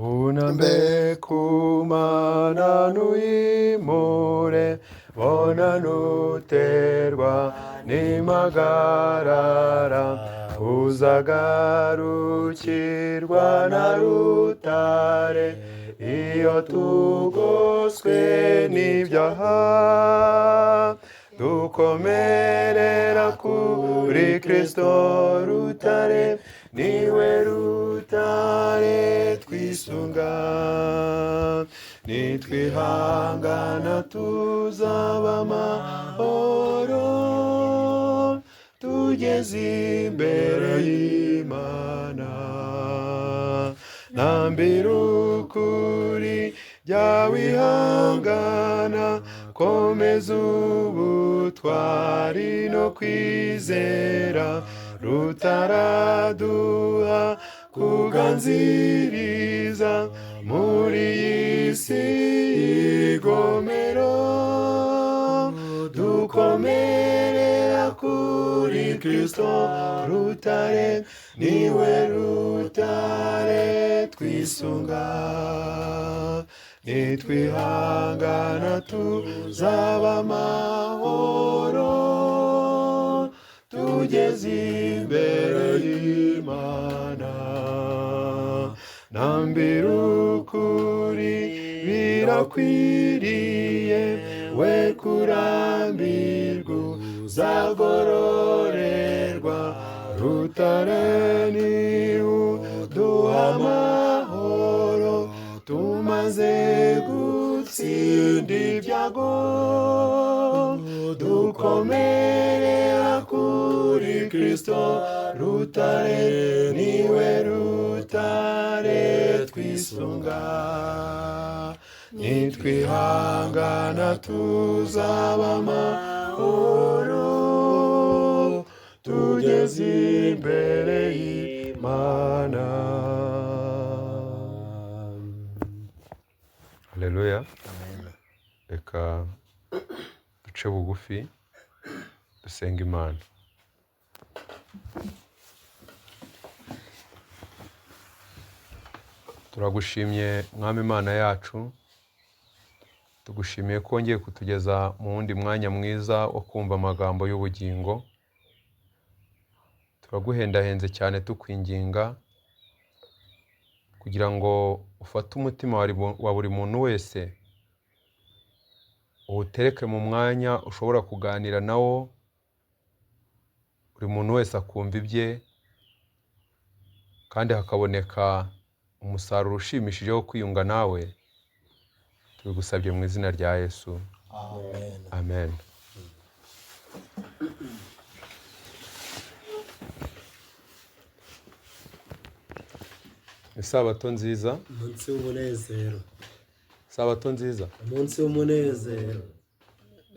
Unambe kumana nuyimure bona nuterwa n'impagarara uzagarukirwa na rutare iyo tugoswe n'ibyaha dukomerera kuri Kristo rutare niwe rutare twisunga nitwihangana tuzaba amahoro tugeze imbere y'Imana nambira ukuri jya wihangana komeza ubutwari no kwizera rutaraduha kuganziriza muri iyi si y'igomero dukomerera kuri Kristo rutare niwe rutare twisunga nitwihangana tuzaba amahoro tugeze imbere y'Imana nambira ukuri birakwiriye we kurambirwa uzagororerwa rutare niwe uduha amahoro tumaze gutsinda ibyago dukomerera kuri Kristo rutare niwe rutare twisunga nitwihangana tuzaba amahoro tugeze imbere y'Imana. Haleluya. Reka duce bugufi dusenga Imana. Turagushimye Mwami Imana yacu, tugushimiye ko wongeye kutugeza mu wundi mwanya mwiza wo kumva amagambo y'ubugingo. Turaguhendahenze cyane tukwinginga kugira ngo ufate umutima wa buri muntu wese uwutereke mu mwanya ushobora kuganira nawo, buri muntu wese akumva ibye kandi hakaboneka umusaruro ushimishije wo kwiyunga nawe. Tubigusabye mu izina rya Yesu, Amen. amen. Isabato nziza, Umunsi w'umunezero, isabato nziza. umunsi w'umunezero.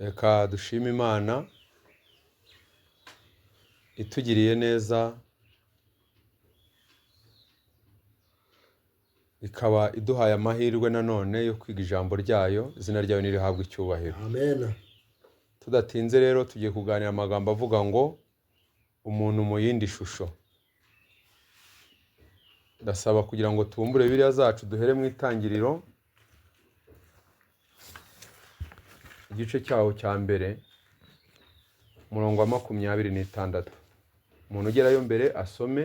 Reka dushime Imana itugiriye neza, ikaba iduhaye amahirwe nanone yo kwiga ijambo ryayo, izina ryayo nirihabwe icyubahiro. Amen. Tudatinze rero tugiye kuganira amagambo avuga ngo umuntu mu yindi shusho. Ndasaba kugira ngo tubumbure Bibiliya zacu duhere mu itangiriro, igice cyaho cya mbere, umurongo wa 26. Umuntu ugerayo mbere asome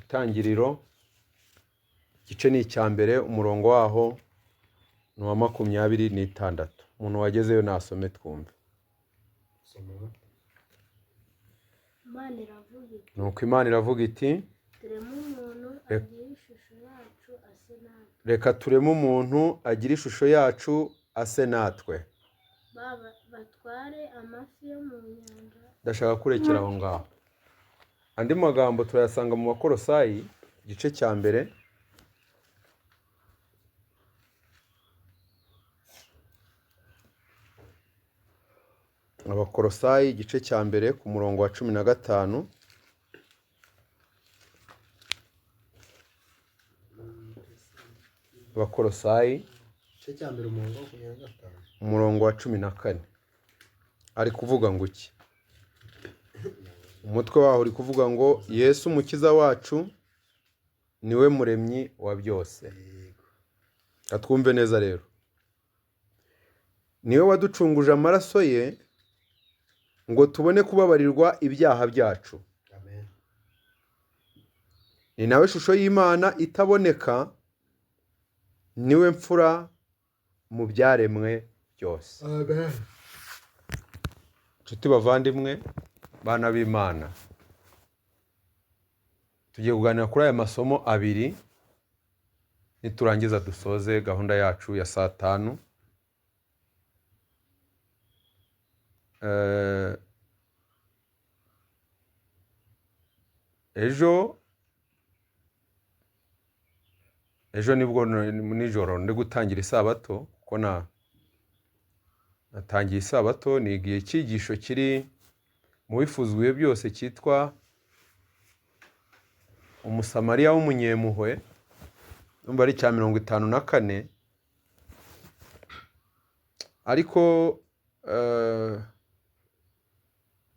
itangiriro, igice ni icya mbere, umurongo waho ni uwa 26. Umuntu wagezeyo nasome twumve. Imana iravuga iti Nuko Imana iravuga iti tureme umuntu Reka- agire ishusho yacu ase natwe reka tureme umuntu agire ishusho yacu ase natwe. Batware amafi yo mu nyanja Ndashaka kurekera aho ngaho. Andi magambo turayasanga mu Bakolosayi igice cya mbere, Abakolosayi igice cya mbere ku murongo wa 15. Abakolosayi Igice cya mbere umurongo wa 25. umurongo wa 14 ari kuvuga ngo iki? Umutwe waho uri kuvuga ngo Yesu umukiza wacu niwe muremyi wa byose. Yego. Twumve neza rero, niwe waducunguje amaraso ye ngo tubone kubabarirwa ibyaha byacu. Amen. Ni nawe shusho y'Imana itaboneka, niwe mfura mu byaremwe byose. Amen. Inshuti bavandimwe, bana b'Imana, tugiye kuganira kuri aya masomo abiri, niturangiza dusoze gahunda yacu ya saa tanu. Ejo nibwo nijoro ndi gutangira isabato, kuko natangiye isabato nigiye icyigisho kiri mu bifuzwe byose cyitwa Umusamariya w'umunyempuhwe, numva ari icya 54, ariko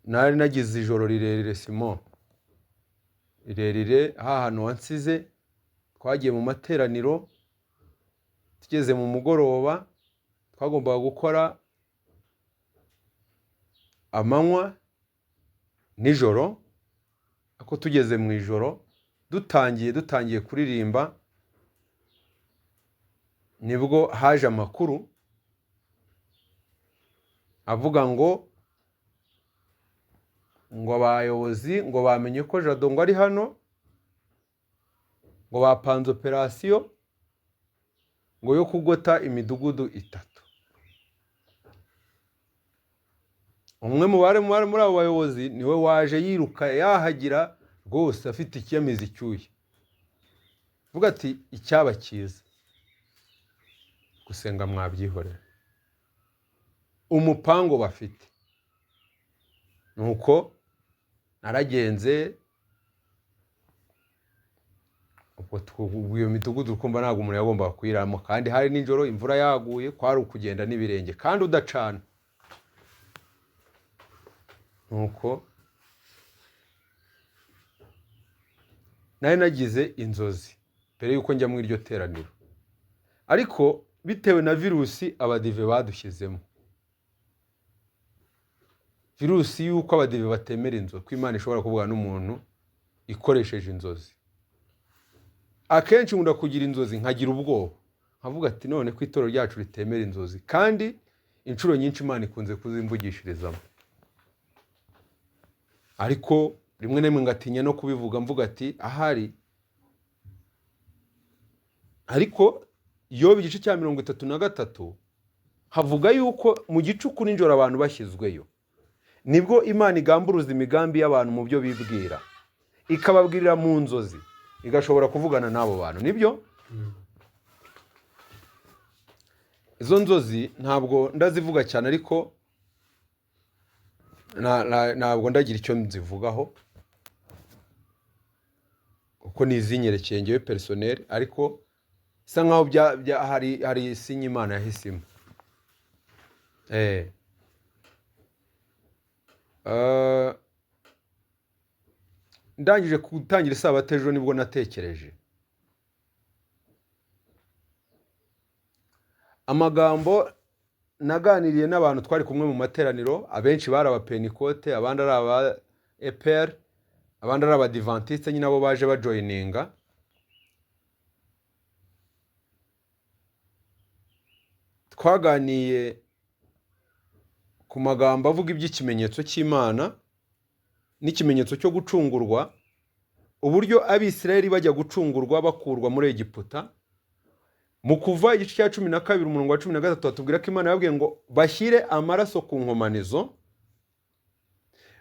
nari nagize ijoro rirerire, Simon, rirerire, hantu wansize. Twagiye mu materaniro, tugeze mu mugoroba twagombaga gukora amanywa nijoro, ariko tugeze mu ijoro dutangiye kuririmba, nibwo haje amakuru avuga ngo abayobozi ngo bamenye ko Jado ngo ari hano, ngo bapanze operasiyo ngo yo kugota imidugudu 3. Umwe mu bari muri abo bayobozi niwe waje yiruka yahagira rwose afite ikiyamizi icyuye, vuga ati icyaba cyiza gusenga mwabyihorera, umupango bafite. Nuko naragenze, ubwo iyo midugudu kumva ntabwo umuntu yagombaga kuyiramo, kandi hari nijoro imvura yaguye, kwari ukugenda n'ibirenge kandi udacana. Nuko nari nagize inzozi mbere yuko njya muri iryo teraniro, ariko bitewe na virusi abadive badushyizemo, virusi yuko abadive batemera inzozi, ko Imana ishobora kuvugana n'umuntu ikoresheje inzozi. Akenshi nkunda kugira inzozi nkagira ubwoba, nkavuga ati none ko itorero ryacu ritemera inzozi, kandi inshuro nyinshi Imana ikunze kuzimvugishirizamo, ariko rimwe na rimwe ngatinya no kubivuga, mvuga ati ahari. Ariko Yobu igice cya 33 havuga yuko mu gicuku nijoro abantu bashyizweyo, nibwo Imana igamburuza imigambi y'abantu mu byo bibwira, ikababwirira mu nzozi, igashobora kuvugana n'abo bantu. Nibyo izo nzozi ntabwo ndazivuga cyane, ariko ntabwo ndagira icyo nzivugaho kuko nizinyerekeye ngewe personnel, ariko isa nkaho hari isinye Imana yahisemo. Ndangije gutangira isabato ejo nibwo natekereje amagambo naganiriye n'abantu twari kumwe mu materaniro, abenshi bari abapenikote, abandi ari aba EPR, abandi ari abadivantiste, nyine abo baje bajoyininga. Twaganiye ku magambo avuga iby'ikimenyetso cy'Imana n'ikimenyetso cyo gucungurwa, uburyo Abisirayeli bajya gucungurwa bakurwa muri Egiputa. Mu Kuva igice cya 12 umurongo wa 13 batubwira ko Imana yababwiye ngo bashyire amaraso ku nkomanizo,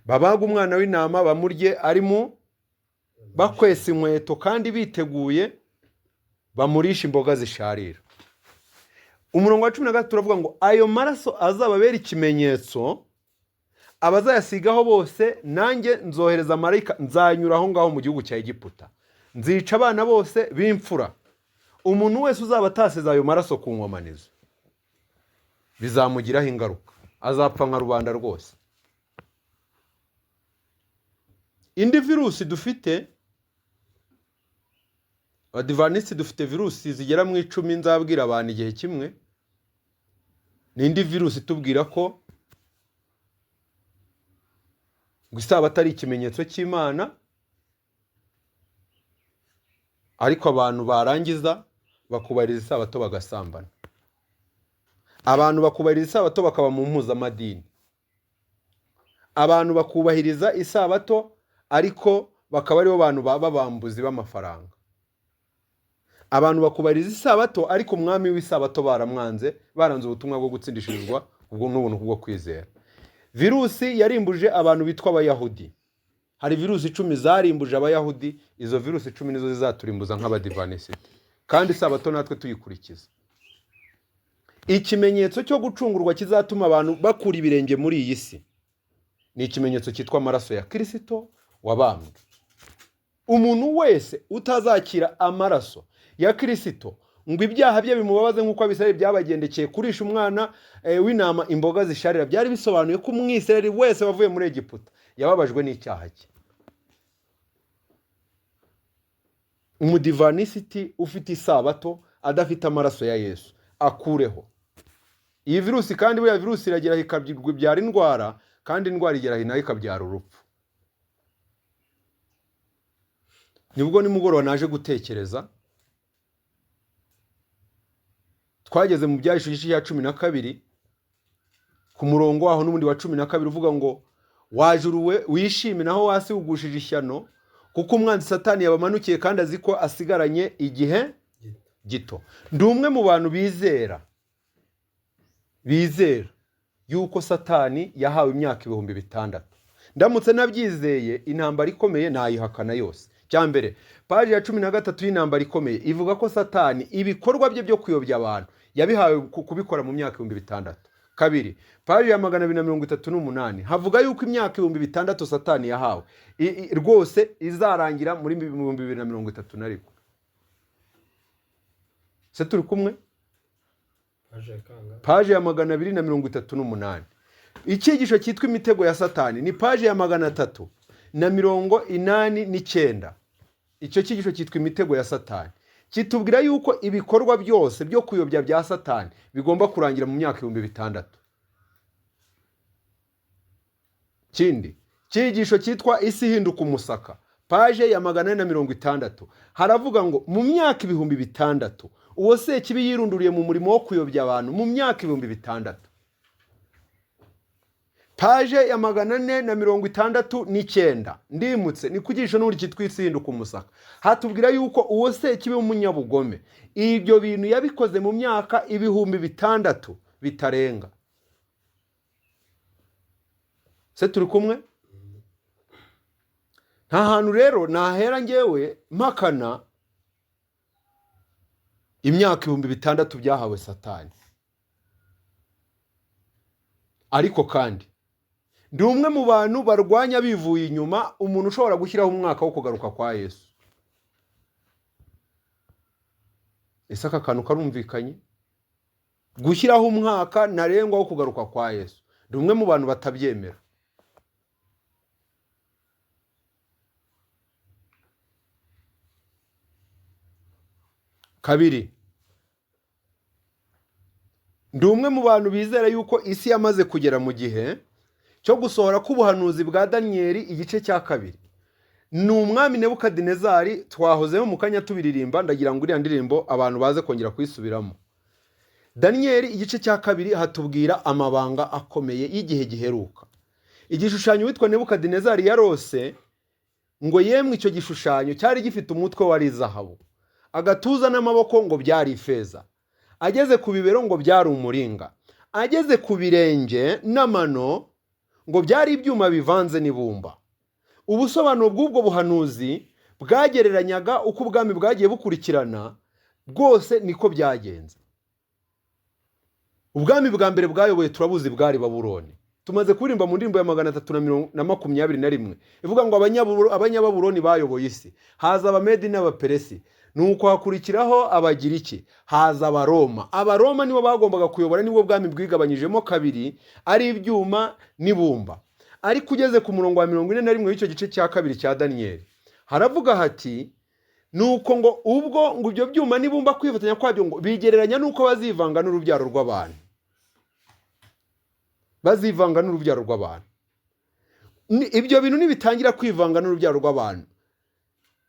babaga umwana w'intama bamurye arimo bakwesa inkweto kandi biteguye, bamurisha imboga zisharira. Umurongo wa 13 turavuga ngo ayo maraso azababera ikimenyetso, abazayasigaho bose nanjye nzohereza marayika, nzanyura aho ngaho mu gihugu cya Egiputa, nzica abana bose b'imfura. Umuntu wese uzaba atasize ayo maraso ku nkomanizo bizamugiraho ingaruka, azapfa nka rubanda rwose. Indi virusi dufite Abadivanisiti dufite virusi zigera mu 10 nzabwira abantu igihe kimwe. Ni indi virusi itubwira ko ngo isabato ari ikimenyetso cy'Imana, ariko abantu barangiza bakubahiriza isabato bagasambana. Abantu bakubahiriza isabato bakaba mu mpuzamadini. Abantu bakubahiriza isabato ariko bakaba aribo bantu baba bambuzi b'amafaranga. Abantu bakubahiriza isabato ariko umwami w'isabato baramwanze, baranze ubutumwa bwo gutsindishirizwa ubwo n'ubuntu bwo kwizera. Virusi yarimbuje abantu bitwa Abayahudi. Hari virusi 10 zarimbuje Abayahudi, izo virusi 10 nizo zizaturimbuza nk'abadivanisiti. Kandi isabato natwe tuyikurikiza. Ikimenyetso cyo gucungurwa kizatuma abantu bakura ibirenge muri iyi si ni ikimenyetso cyitwa amaraso ya Kristo wabambwe. Umuntu wese utazakira amaraso ya Kristo ngo ibyaha bye bimubabaze nk'uko Abisirayeli byabagendekeye kurisha umwana w'intama imboga zisharira, byari bisobanuye ko Umwisirayeli wese wavuye muri Egiputa yababajwe n'icyaha cye. Umudivanisiti ufite isabato adafite amaraso ya Yesu akureho iyi virusi. Kandi buriya virusi iragera ikabyara indwara, kandi indwara igera nayo ikabyara urupfu. Nibwo nimugoroba naje gutekereza, twageze mu Byahishuwe igice cya 12 ku murongo waho n'ubundi wa 12 uvuga ngo wajuruwe wishime naho wasi ugushije ishyano, kuko umwanzi Satani yabamanukiye kandi azi ko asigaranye igihe gito. Ndi umwe mu bantu bizera yuko Satani yahawe imyaka 6000. Ndamutse nabyizeye intambara ikomeye nayihakana yose. Cyambere, paji ya 13 y'intambara ikomeye ivuga ko Satani ibikorwa bye byo kuyobya abantu yabihawe kubikora mu myaka 6000. Kabiri, paji ya 238 havuga yuko imyaka 6000 Satani yahawe rwose izarangira muri 2031. Se turi kumwe? Paji ya 238. Icyigisho cyitwa imitego ya Satani ni paji ya 389. Icyo cyigisho cyitwa imitego ya Satani kitubwira yuko ibikorwa byose byo kuyobya bya Satani bigomba kurangira mu myaka 6000. Kindi cyigisho cyitwa isi ihinduka umusaka, paje ya 460 haravuga ngo mu myaka 6000 uwo sekibi yirunduriye mu murimo wo kuyobya abantu mu myaka 6000. Paje ya 469 ndimutse ni kugisho n'uri cyitwa isi ihinduka umusaka, hatubwira yuko uwo sekibi w'umunyabugome ibyo bintu yabikoze mu myaka 6000 bitarenga. Se turi kumwe? Nta hantu rero nahera ngewe mpakana imyaka 6000 byahawe Satani. Ariko kandi ndi umwe mu bantu barwanya bivuye inyuma umuntu ushobora gushyiraho umwaka wo kugaruka kwa Yesu. Ese aka kantu karumvikanye? Gushyiraho umwaka ntarengwa wo kugaruka kwa Yesu, ndi umwe mu bantu batabyemera. Kabiri, ndi umwe mu bantu bizera yuko isi yamaze kugera mu gihe cyo gusohora k'ubuhanuzi bwa Daniyeli igice cya 2. Ni umwami Nebukadinezari twahozemo mu kanya tubiririmba, ndagira ngo iriya ndirimbo abantu baze kongera kuyisubiramo. Daniyeli igice cya 2 hatubwira amabanga akomeye y'igihe giheruka. Igishushanyo witwa Nebukadinezari yarose ngo yemwe icyo gishushanyo cyari gifite umutwe wari zahabu, agatuza n'amaboko ngo byari ifeza, ageze ku bibero ngo byari umuringa, ageze ku birenge n'amano ngo byari ibyuma bivanze n'ibumba. Ubusobanuro bw'ubwo buhanuzi bwagereranyaga uko ubwami bwagiye bukurikirana bwose niko byagenze. Ubwami bwa mbere bwayoboye turabuzi bwari Babuloni. Tumaze kuririmba mu ndirimbo ya 321 ivuga ngo Abanyababuloni bayoboye isi, haza Abamedi n'Abaperesi, nuko hakurikiraho Abagiriki, haza Abaroma. Abaroma nibo bagombaga kuyobora, nibwo bwami bwigabanyijemo kabiri, ari ibyuma n'ibumba. Ariko ugeze ku murongo wa 41 w'icyo gice cya 2 cya Daniyeli haravuga hati Nuko ngo ubwo ngo ibyo byuma n'ibumba kwifatanya kwabyo ngo bigereranya n'uko bazivanga n'urubyaro rw'abantu, bazivanga n'urubyaro rw'abantu. Ibyo bintu nibitangira kwivanga n'urubyaro rw'abantu,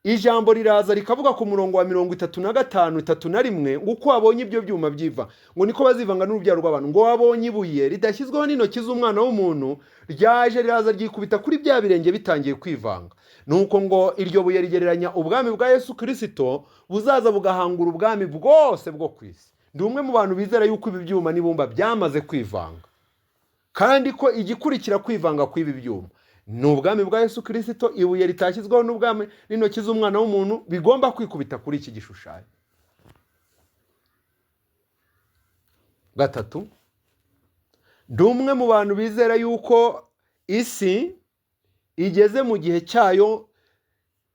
ijambo riraza rikavuga ku murongo wa 35, 31, ngo uko wabonye ibyo byuma byiva ngo niko bazivanga n'urubyaro rw'abantu. Ngo wabonye ibuye ridashyizweho n'intoki z'umwana w'umuntu ryaje riraza ryikubita kuri bya birenge bitangiye kwivanga. Nuko ngo iryo buye rigereranya ubwami bwa Yesu Kirisito buzaza bugahangura ubwami bwose bwo ku isi. Ndi umwe mu bantu bizera yuko ibi byuma n'ibumba byamaze kwivanga, kandi ko igikurikira kwivanga kw'ibi byuma ni ubwami bwa Yesu Kirisito, ibuye ritashyizweho n'ubwami n'intoki z'umwana w'umuntu bigomba kwikubita kuri iki gishushanyo. 3, ndi umwe mu bantu bizera yuko isi igeze mu gihe cyayo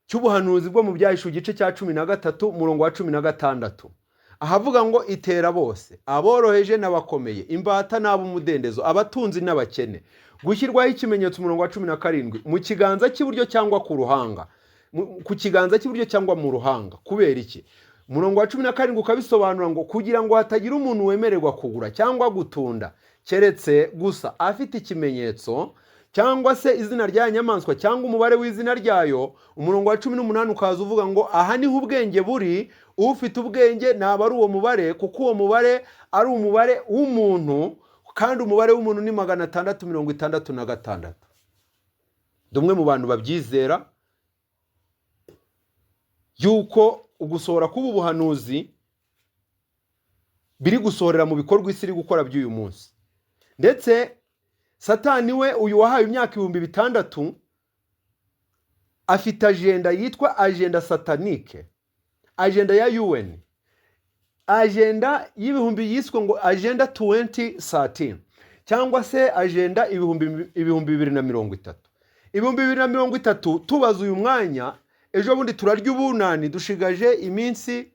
cy'ubuhanuzi bwo mu Byahishuwe igice cya 13 umurongo wa 16, ahavuga ngo itera bose, aboroheje n'abakomeye, imbata n'ab'umudendezo, abatunzi n'abakene, gushyirwaho ikimenyetso umurongo wa 17 mu kiganza cy'iburyo cyangwa ku ruhanga, ku kiganza cy'iburyo cyangwa mu ruhanga. Kubera iki? Umurongo wa 17 ukabisobanura ngo kugira ngo hatagira umuntu wemererwa kugura cyangwa gutunda keretse gusa afite ikimenyetso cyangwa se izina rya nyamaswa cyangwa umubare w'izina ryayo. Umurongo wa 18 ukaza uvuga ngo aha niho ubwenge buri, ufite ubwenge naba ari uwo mubare, kuko uwo mubare ari umubare w'umuntu, kandi umubare w'umuntu ni 666. Ndi umwe mu bantu babyizera yuko ugusohora k'ubu buhanuzi biri gusohorera mu bikorwa isi iri gukora by'uyu munsi. Ndetse Satani we uyu wahawe imyaka 6000 afite agenda yitwa agenda satanike, agenda ya UN, agenda y'ibihumbi yiswe ngo agenda 2013 cyangwa se agenda 2030. 2030 tubaza uyu mwanya, ejo bundi turarya ubunani, dushigaje iminsi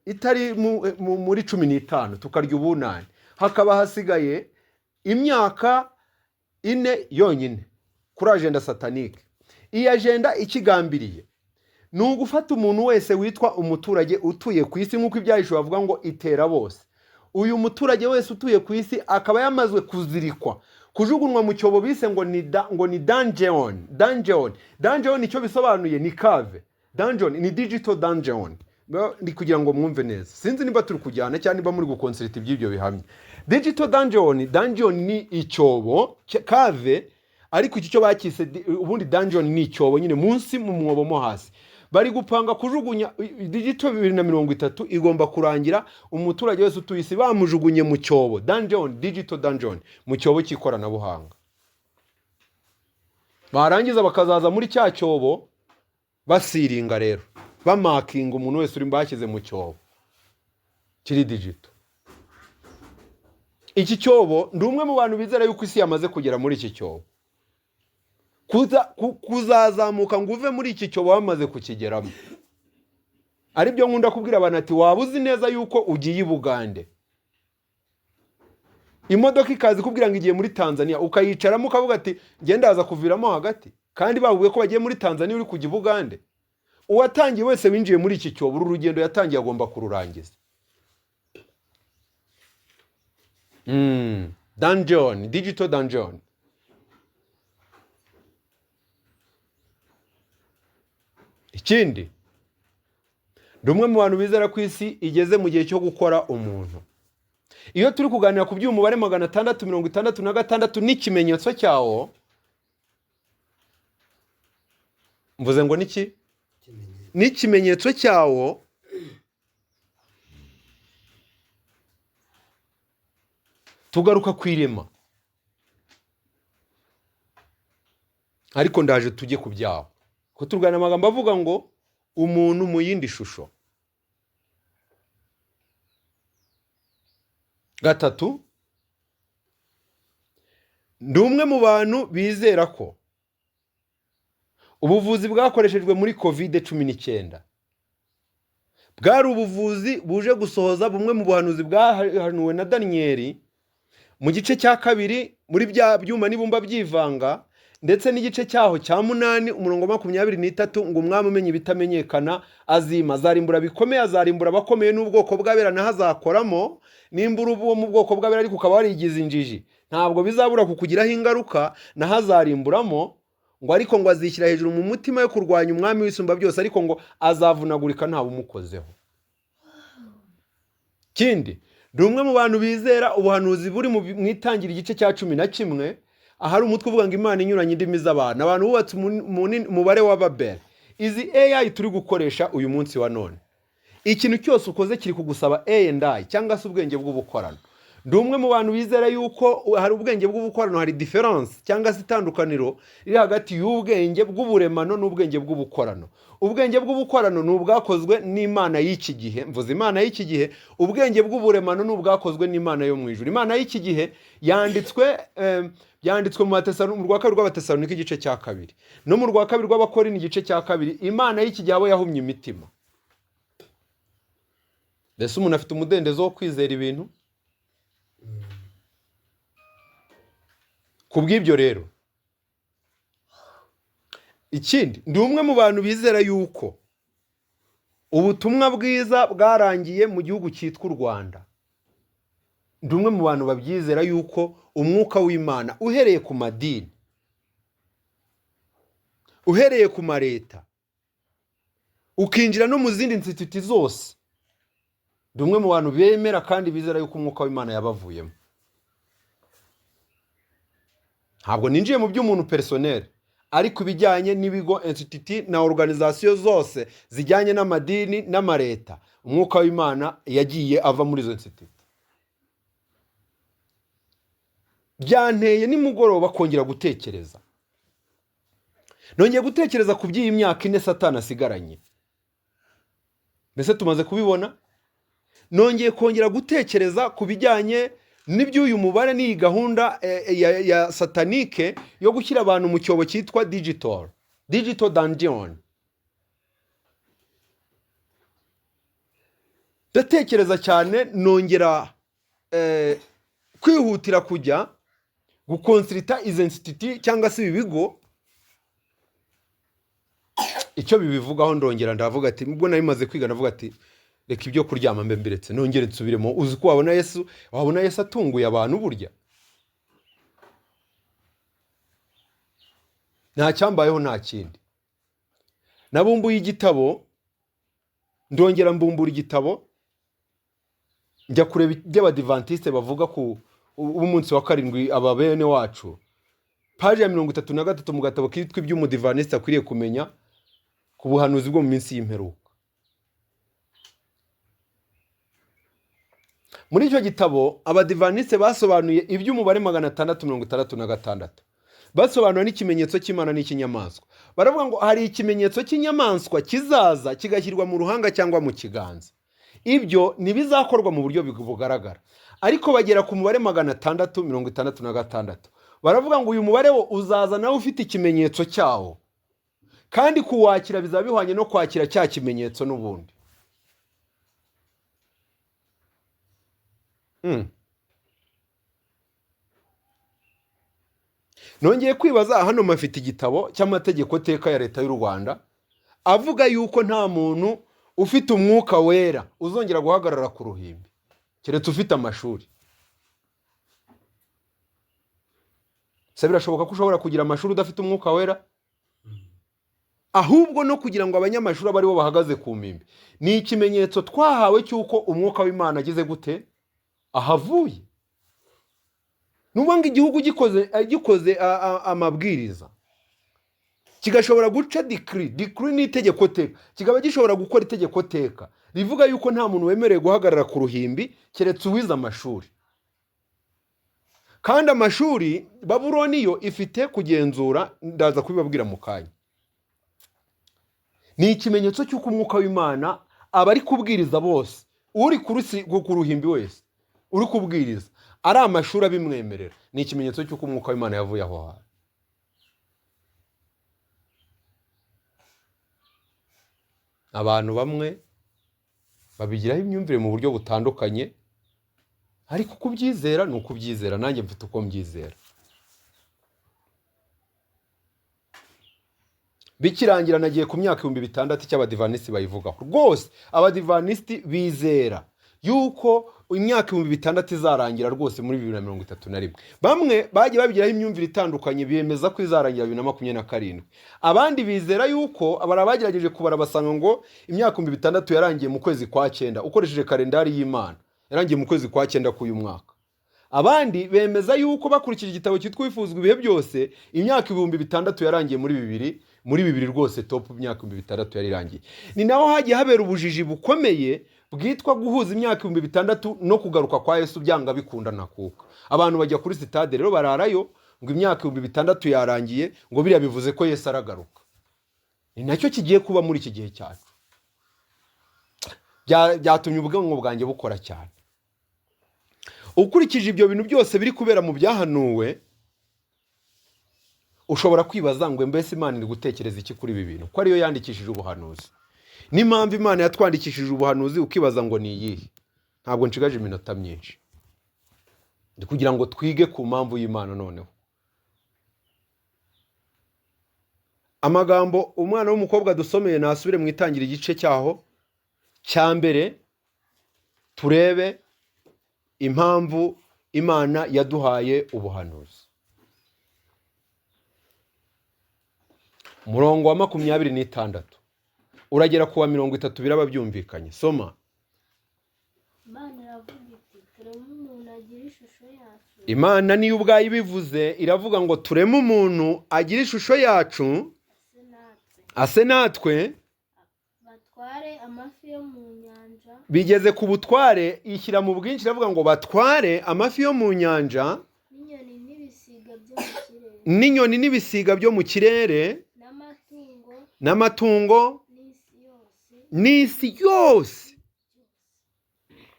itari muri 15 tukarya ubunani, hakaba hasigaye imyaka 4 yonyine kuri agenda satanike. Iyi agenda ikigambiriye ni ugufata umuntu wese witwa umuturage utuye ku isi, nk'uko Ibyahishuwe bavuga ngo itera bose. Uyu muturage wese utuye ku isi akaba yamazwe kuzirikwa, kujugunywa mu cyobo bise ngo ni dungeon. Dungeon, dungeon icyo bisobanuye ni cave, dungeon ni digital dungeon. Ndi kugira ngo mwumve neza, sinzi niba turi kujyana cyangwa niba muri gukonsulta iby'ibyo bihamya. Digital dungeon, dungeon ni icyobo cave, ariko iki cyo bakise ubundi dungeon ni icyobo nyine munsi mu mwobo mo hasi. Bari gupanga kujugunya digital 2030 igomba kurangira umuturage wese utuye isi bamujugunye mu cyobo dungeon, digital dungeon, mu cyobo cy'ikoranabuhanga. Barangiza bakazaza muri cya cyobo basiringa rero, bamakinga umuntu wese uri bashyize mu cyobo kiri digital. Iki cyobo ndi umwe mu bantu bizera yuko isi yamaze kugera muri iki cyobo. Kuzazamuka ngo uve muri iki cyobo wamaze kukigeramo. Aribyo nkunda kubwira abantu ati waba uzi neza yuko ugiye i Bugande, imodoka ikaza ikubwira ngo igiye muri Tanzania, ukayicaramo ukavuga ati njye ndaza kuviramo hagati, kandi bavuye ko bagiye muri Tanzania uri kujya i Bugande. Uwatangiye wese winjiye muri iki cyobo, uru rugendo yatangiye agomba kururangiza. Dungeon, digital dungeon. Ikindi, ndi umwe mu bantu bizera ko isi igeze mu gihe cyo gukora umuntu. Iyo turi kuganira ku by'umubare 666 n'ikimenyetso cyawo, mvuze ngo niki? N'ikimenyetso cyawo tugaruka ku irema. Ariko ndaje tujye ku byawo. Ko turwana amagambo avuga ngo umuntu mu yindi shusho. 3, ndi umwe mu bantu bizera ko ubuvuzi bwakoreshejwe muri COVID-19 bwari ubuvuzi buje gusohoza bumwe mu buhanuzi bwahanuwe na Daniyeli mu gice cya 2 muri bya byuma n'ibumba byivanga, Ndetse n'igice cyaho cya 8 umurongo 23, ngo umwami umenya ibitamenyekana azima, azarimbura bikomeye, azarimbura abakomeye n'ubwoko bw'abera, naho azakoramo. Nimba uri uwo mu bwoko bw'abera ariko ukaba warigize injiji, ntabwo bizabura kukugiraho ingaruka. Naho azarimburamo, ngo ariko ngo azishyira hejuru mu mutima yo kurwanya umwami w'isumba byose, ariko ngo azavunagurika ntawe umukozeho. Kindi, ndi umwe mu bantu bizera ubuhanuzi buri mu Itangira igice cya 11, ahari umutwe uvuga ngo Imana inyuranye indimi z'abantu. Abantu bubatse umubare wa Babel. Izi AI turi gukoresha uyu munsi wa none, ikintu cyose ukoze kiri kugusaba A and I, cyangwa se ubwenge bw'ubukorano. Ndi umwe mu bantu bizera yuko hari ubwenge bw'ubukorano, hari différence cyangwa se itandukaniro riri hagati y'ubwenge bw'uburemano n'ubwenge bw'ubukorano. Ubwenge bw'ubukorano ni ubwakozwe n'Imana y'iki gihe, mvuze Imana y'iki gihe. Ubwenge bw'uburemano ni ubwakozwe n'Imana yo mu ijuru. Imana y'iki gihe byanditswe mu rwa kabiri rw'Abatesalonike igice cya 2, no mu rwa kabiri rw'Abakorinto igice cya 2. Imana y'iki gihe abo yahumye imitima. Mbese umuntu afite umudendezo wo kwizera ibintu? Ku bw'ibyo rero, ikindi, ndi umwe mu bantu bizera yuko ubutumwa bwiza bwarangiye mu gihugu cyitwa u Rwanda. Ndi umwe mu bantu babyizera yuko umwuka w'Imana uhereye ku madini, uhereye ku mareta, ukinjira no mu zindi instituti zose, ndi umwe mu bantu bemera kandi bizera yuko umwuka w'Imana yabavuyemo. Ntabwo ninjiye mu by'umuntu personnel, ariko ibijyanye n'ibigo, instituti na organisation zose zijyanye n'amadini n'amareta, umwuka w'Imana yagiye ava muri izo instituti. Byanteye nimugoroba kongera gutekereza. Nongeye gutekereza ku by'iyi myaka 4 Satani asigaranye. Mbese tumaze kubibona? Nongeye kongera gutekereza ku bijyanye n'iby'uyu mubare n'iyi gahunda ya satanike yo gushyira abantu mu cyobo cyitwa digital dungeon. Ndatekereza cyane, nongera kwihutira kujya guconsulta izi instituti cyangwa se ibi bigo icyo bibivugaho. Ndongera ndavuga ati, ubwo nari maze kwiga, ndavuga ati reka ibyo kuryama mbe mbiretse, nongere nsubiremo. Uzi ko wabona Yesu atunguye abantu? Burya nta cyambayeho, nta kindi. Nabumbuye igitabo, ndongera mbumbura igitabo, njya kureba iby'Abadivantisite bavuga ku umunsi wa 7, aba bene wacu. Paji ya 33 mu gatabo kitwa Iby'Umudivantisite akwiriye kumenya ku buhanuzi bwo mu minsi y'imperuka. Muri icyo gitabo Abadivantisite basobanuye iby'umubare 666, basobanura n'ikimenyetso cy'Imana n'icy'inyamaswa. Baravuga ngo hari ikimenyetso cy'inyamaswa kizaza kigashyirwa mu ruhanga cyangwa mu kiganza. Ibyo ntibizakorwa mu buryo bugaragara, ariko bagera ku mubare 666, baravuga ngo uyu mubare wo uzaza nawe ufite ikimenyetso cyawo, kandi kuwakira bizaba bihwanye no kwakira cya kimenyetso n'ubundi. Nongeye kwibaza, hano mafite igitabo cy'amategeko teka ya leta y'u Rwanda avuga yuko nta muntu ufite umwuka wera uzongera guhagarara ku ruhimbi keretse ufite amashuri. Se birashoboka ko ushobora kugira amashuri udafite umwuka wera? Ahubwo no kugira ngo abanyamashuri abe aribo bahagaze ku mpimbi, ni ikimenyetso twahawe cy'uko umwuka w'Imana agize gute ahavuye. Nubwo ngo igihugu gikoze amabwiriza, kigashobora guca decree, decree ni itegeko teka, kikaba gishobora gukora itegeko teka rivuga yuko nta muntu wemerewe guhagarara ku ruhimbi keretse uwize amashuri. Kandi amashuri Babuloni yo ifite kugenzura, ndaza kubibabwira mu kanya. Ni ikimenyetso cy'uko umwuka w'Imana aba ari kubwiriza bose, uri ku ruhimbi wese uri kubwiriza ari amashuri abimwemerera, ni ikimenyetso cy'uko umwuka w'Imana yavuye aho hantu. Abantu bamwe babigiraho imyumvire mu buryo butandukanye, ariko kubyizera ni ukubyizera, nanjye mfite uko mbyizera. Bikirangira nagiye ku myaka 6000 icyo abadivanisiti bayivugaho. Rwose abadivanisiti bizera yuko imyaka 6000 izarangira rwose muri 2031. Bamwe bagiye babigiraho imyumvire itandukanye, bemeza ko izarangira 2027. Abandi bizera yuko abari bagerageje kubara basanga ngo imyaka 6000 yarangiye mu kwezi kwa cyenda, ukoresheje kalendari y'Imana yarangiye mu kwezi kwa cyenda k'uyu mwaka. Abandi bemeza yuko bakurikije igitabo cyitwa Uwifuzwa Ibihe Byose, imyaka 6000 yarangiye muri bibiri rwose top, imyaka 6000 yari irangiye. Ni naho hagiye habera ubujiji bukomeye bwitwa guhuza imyaka 6000 no kugaruka kwa Yesu byanga bikunda ntakuka. Abantu bajya kuri sitade rero bararayo ngo imyaka 6000 yarangiye, ngo biriya bivuze ko Yesu aragaruka. Ni nacyo kigiye kuba muri iki gihe cyacu. Byatumye ubwonko bwanjye bukora cyane. Ukurikije ibyo bintu byose biri kubera mu byahanuwe, ushobora kwibaza ngo mbese Imana iri gutekereza iki kuri ibi bintu, ko ariyo yandikishije ubuhanuzi? N'impamvu Imana yatwandikishije ubuhanuzi, ukibaza ngo ni iyihe? Ntabwo nshigaje iminota myinshi, ndi kugira ngo twige ku mpamvu y'Imana. Noneho amagambo umwana w'umukobwa dusomeye nasubire mu itangira igice cyaho cya mbere, turebe impamvu Imana yaduhaye ubuhanuzi. Umurongo wa 26 uragera ku wa 30, biraba byumvikanye. Soma. Imana iravuga iti: "Tureme umuntu agira ishusho yacu." Imana niyo ubwayo ibivuze, iravuga ngo tureme umuntu agira ishusho yacu, ase natwe, ase natwe, batware amafi yo mu nyanja, Bigeze ku butware, ishyira mu bwinshi, iravuga ngo batware amafi yo mu nyanja, n'inyoni n'ibisiga byo mu kirere, n'inyoni n'ibisiga byo mu kirere, n'amatungo, n'amatungo, n'isi yose, n'isi yose.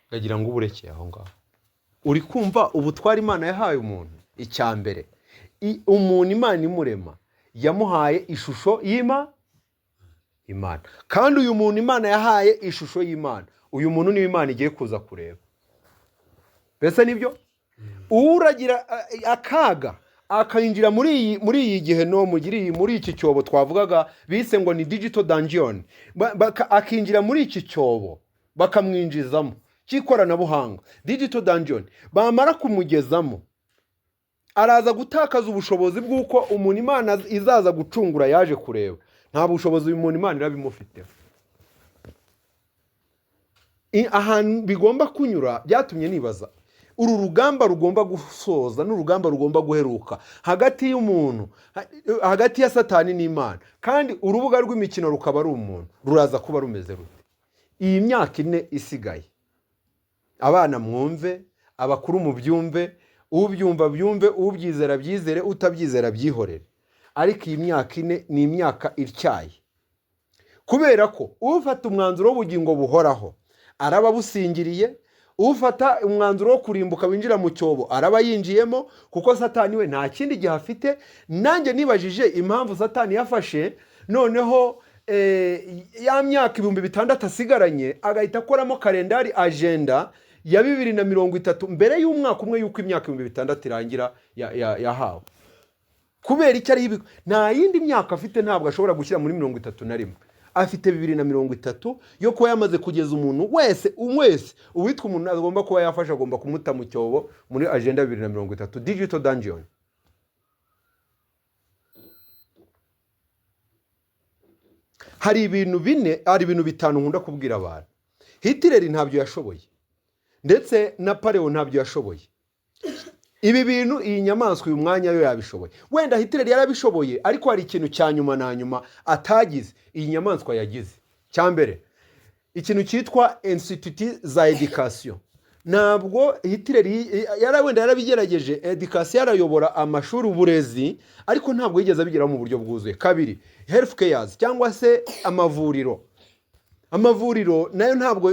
Ndagira ngo uburekeye aho ngaho. Uri kumva ubutware Imana yahaye umuntu? Icya mbere, umuntu Imana imurema yamuhaye ishusho y'Imana. Kandi uyu muntu Imana yahaye ishusho y'Imana, uyu muntu niwe Imana igiye kuza kureba. Mbese nibyo? Uragira akaga akinjira muri iyi gihe no muri iki cyobo twavugaga bise ngo ni digital dungeon, akinjira muri iki cyobo bakamwinjizamo cy'ikoranabuhanga, digital dungeon, bamara kumugezamo araza gutakaza ubushobozi bw'uko umuntu Imana izaza gucungura yaje kureba. Nta bushobozi uyu muntu Imana irabimufiteho. Ahantu bigomba kunyura byatumye nibaza uru rugamba rugomba gusoza n'urugamba rugomba guheruka hagati y'umuntu, hagati ya Satani n'Imana, kandi urubuga rw'imikino rukaba ari umuntu, ruraza kuba rumeze rute iyi myaka 4 isigaye? Abana mwumve, abakuru mubyumve, ubyumva byumve, ubyizera byizere, utabyizera byihorere, ariko iyi myaka 4 ni imyaka ityaye, kubera ko ufata umwanzuro w'ubugingo buhoraho araba abusingiriye, ufata umwanzuro wo kurimbuka winjira mu cyobo araba yinjiyemo, kuko Satani we nta kindi gihe afite. Nanjye nibajije impamvu Satani yafashe noneho ya myaka 6000 asigaranye, agahita akoramo kalendari agenda ya 2030 mbere y'umwaka umwe y'uko imyaka 6000 irangira yahawe. Kubera icyo ari, nta yindi myaka afite, ntabwo ashobora gushyira muri 31. Afite 2030 yo kuba yamaze kugeza umuntu wese, wese uwitwa umuntu agomba kuba yafashe, agomba kumuta mu cyobo muri agenda 2030 digital dungeon. Hari ibintu bine, hari ibintu bitanu nkunda kubwira abantu. Hitler ntabyo yashoboye, ndetse na Paleo ntabyo yashoboye. Ibi bintu iyi nyamaswa uyu mwanya yo yabishoboye. Wenda Hitler yarabishoboye, ariko hari ikintu cya nyuma na nyuma atagize, iyi nyamaswa yagize. Cya mbere, ikintu cyitwa institut za education. Ntabwo Hitler wenda yarabigerageje, education yarayobora amashuri, uburezi, ariko ntabwo yigeze abigeraho mu buryo bwuzuye. Kabiri, health cares cyangwa se amavuriro. Amavuriro nayo ntabwo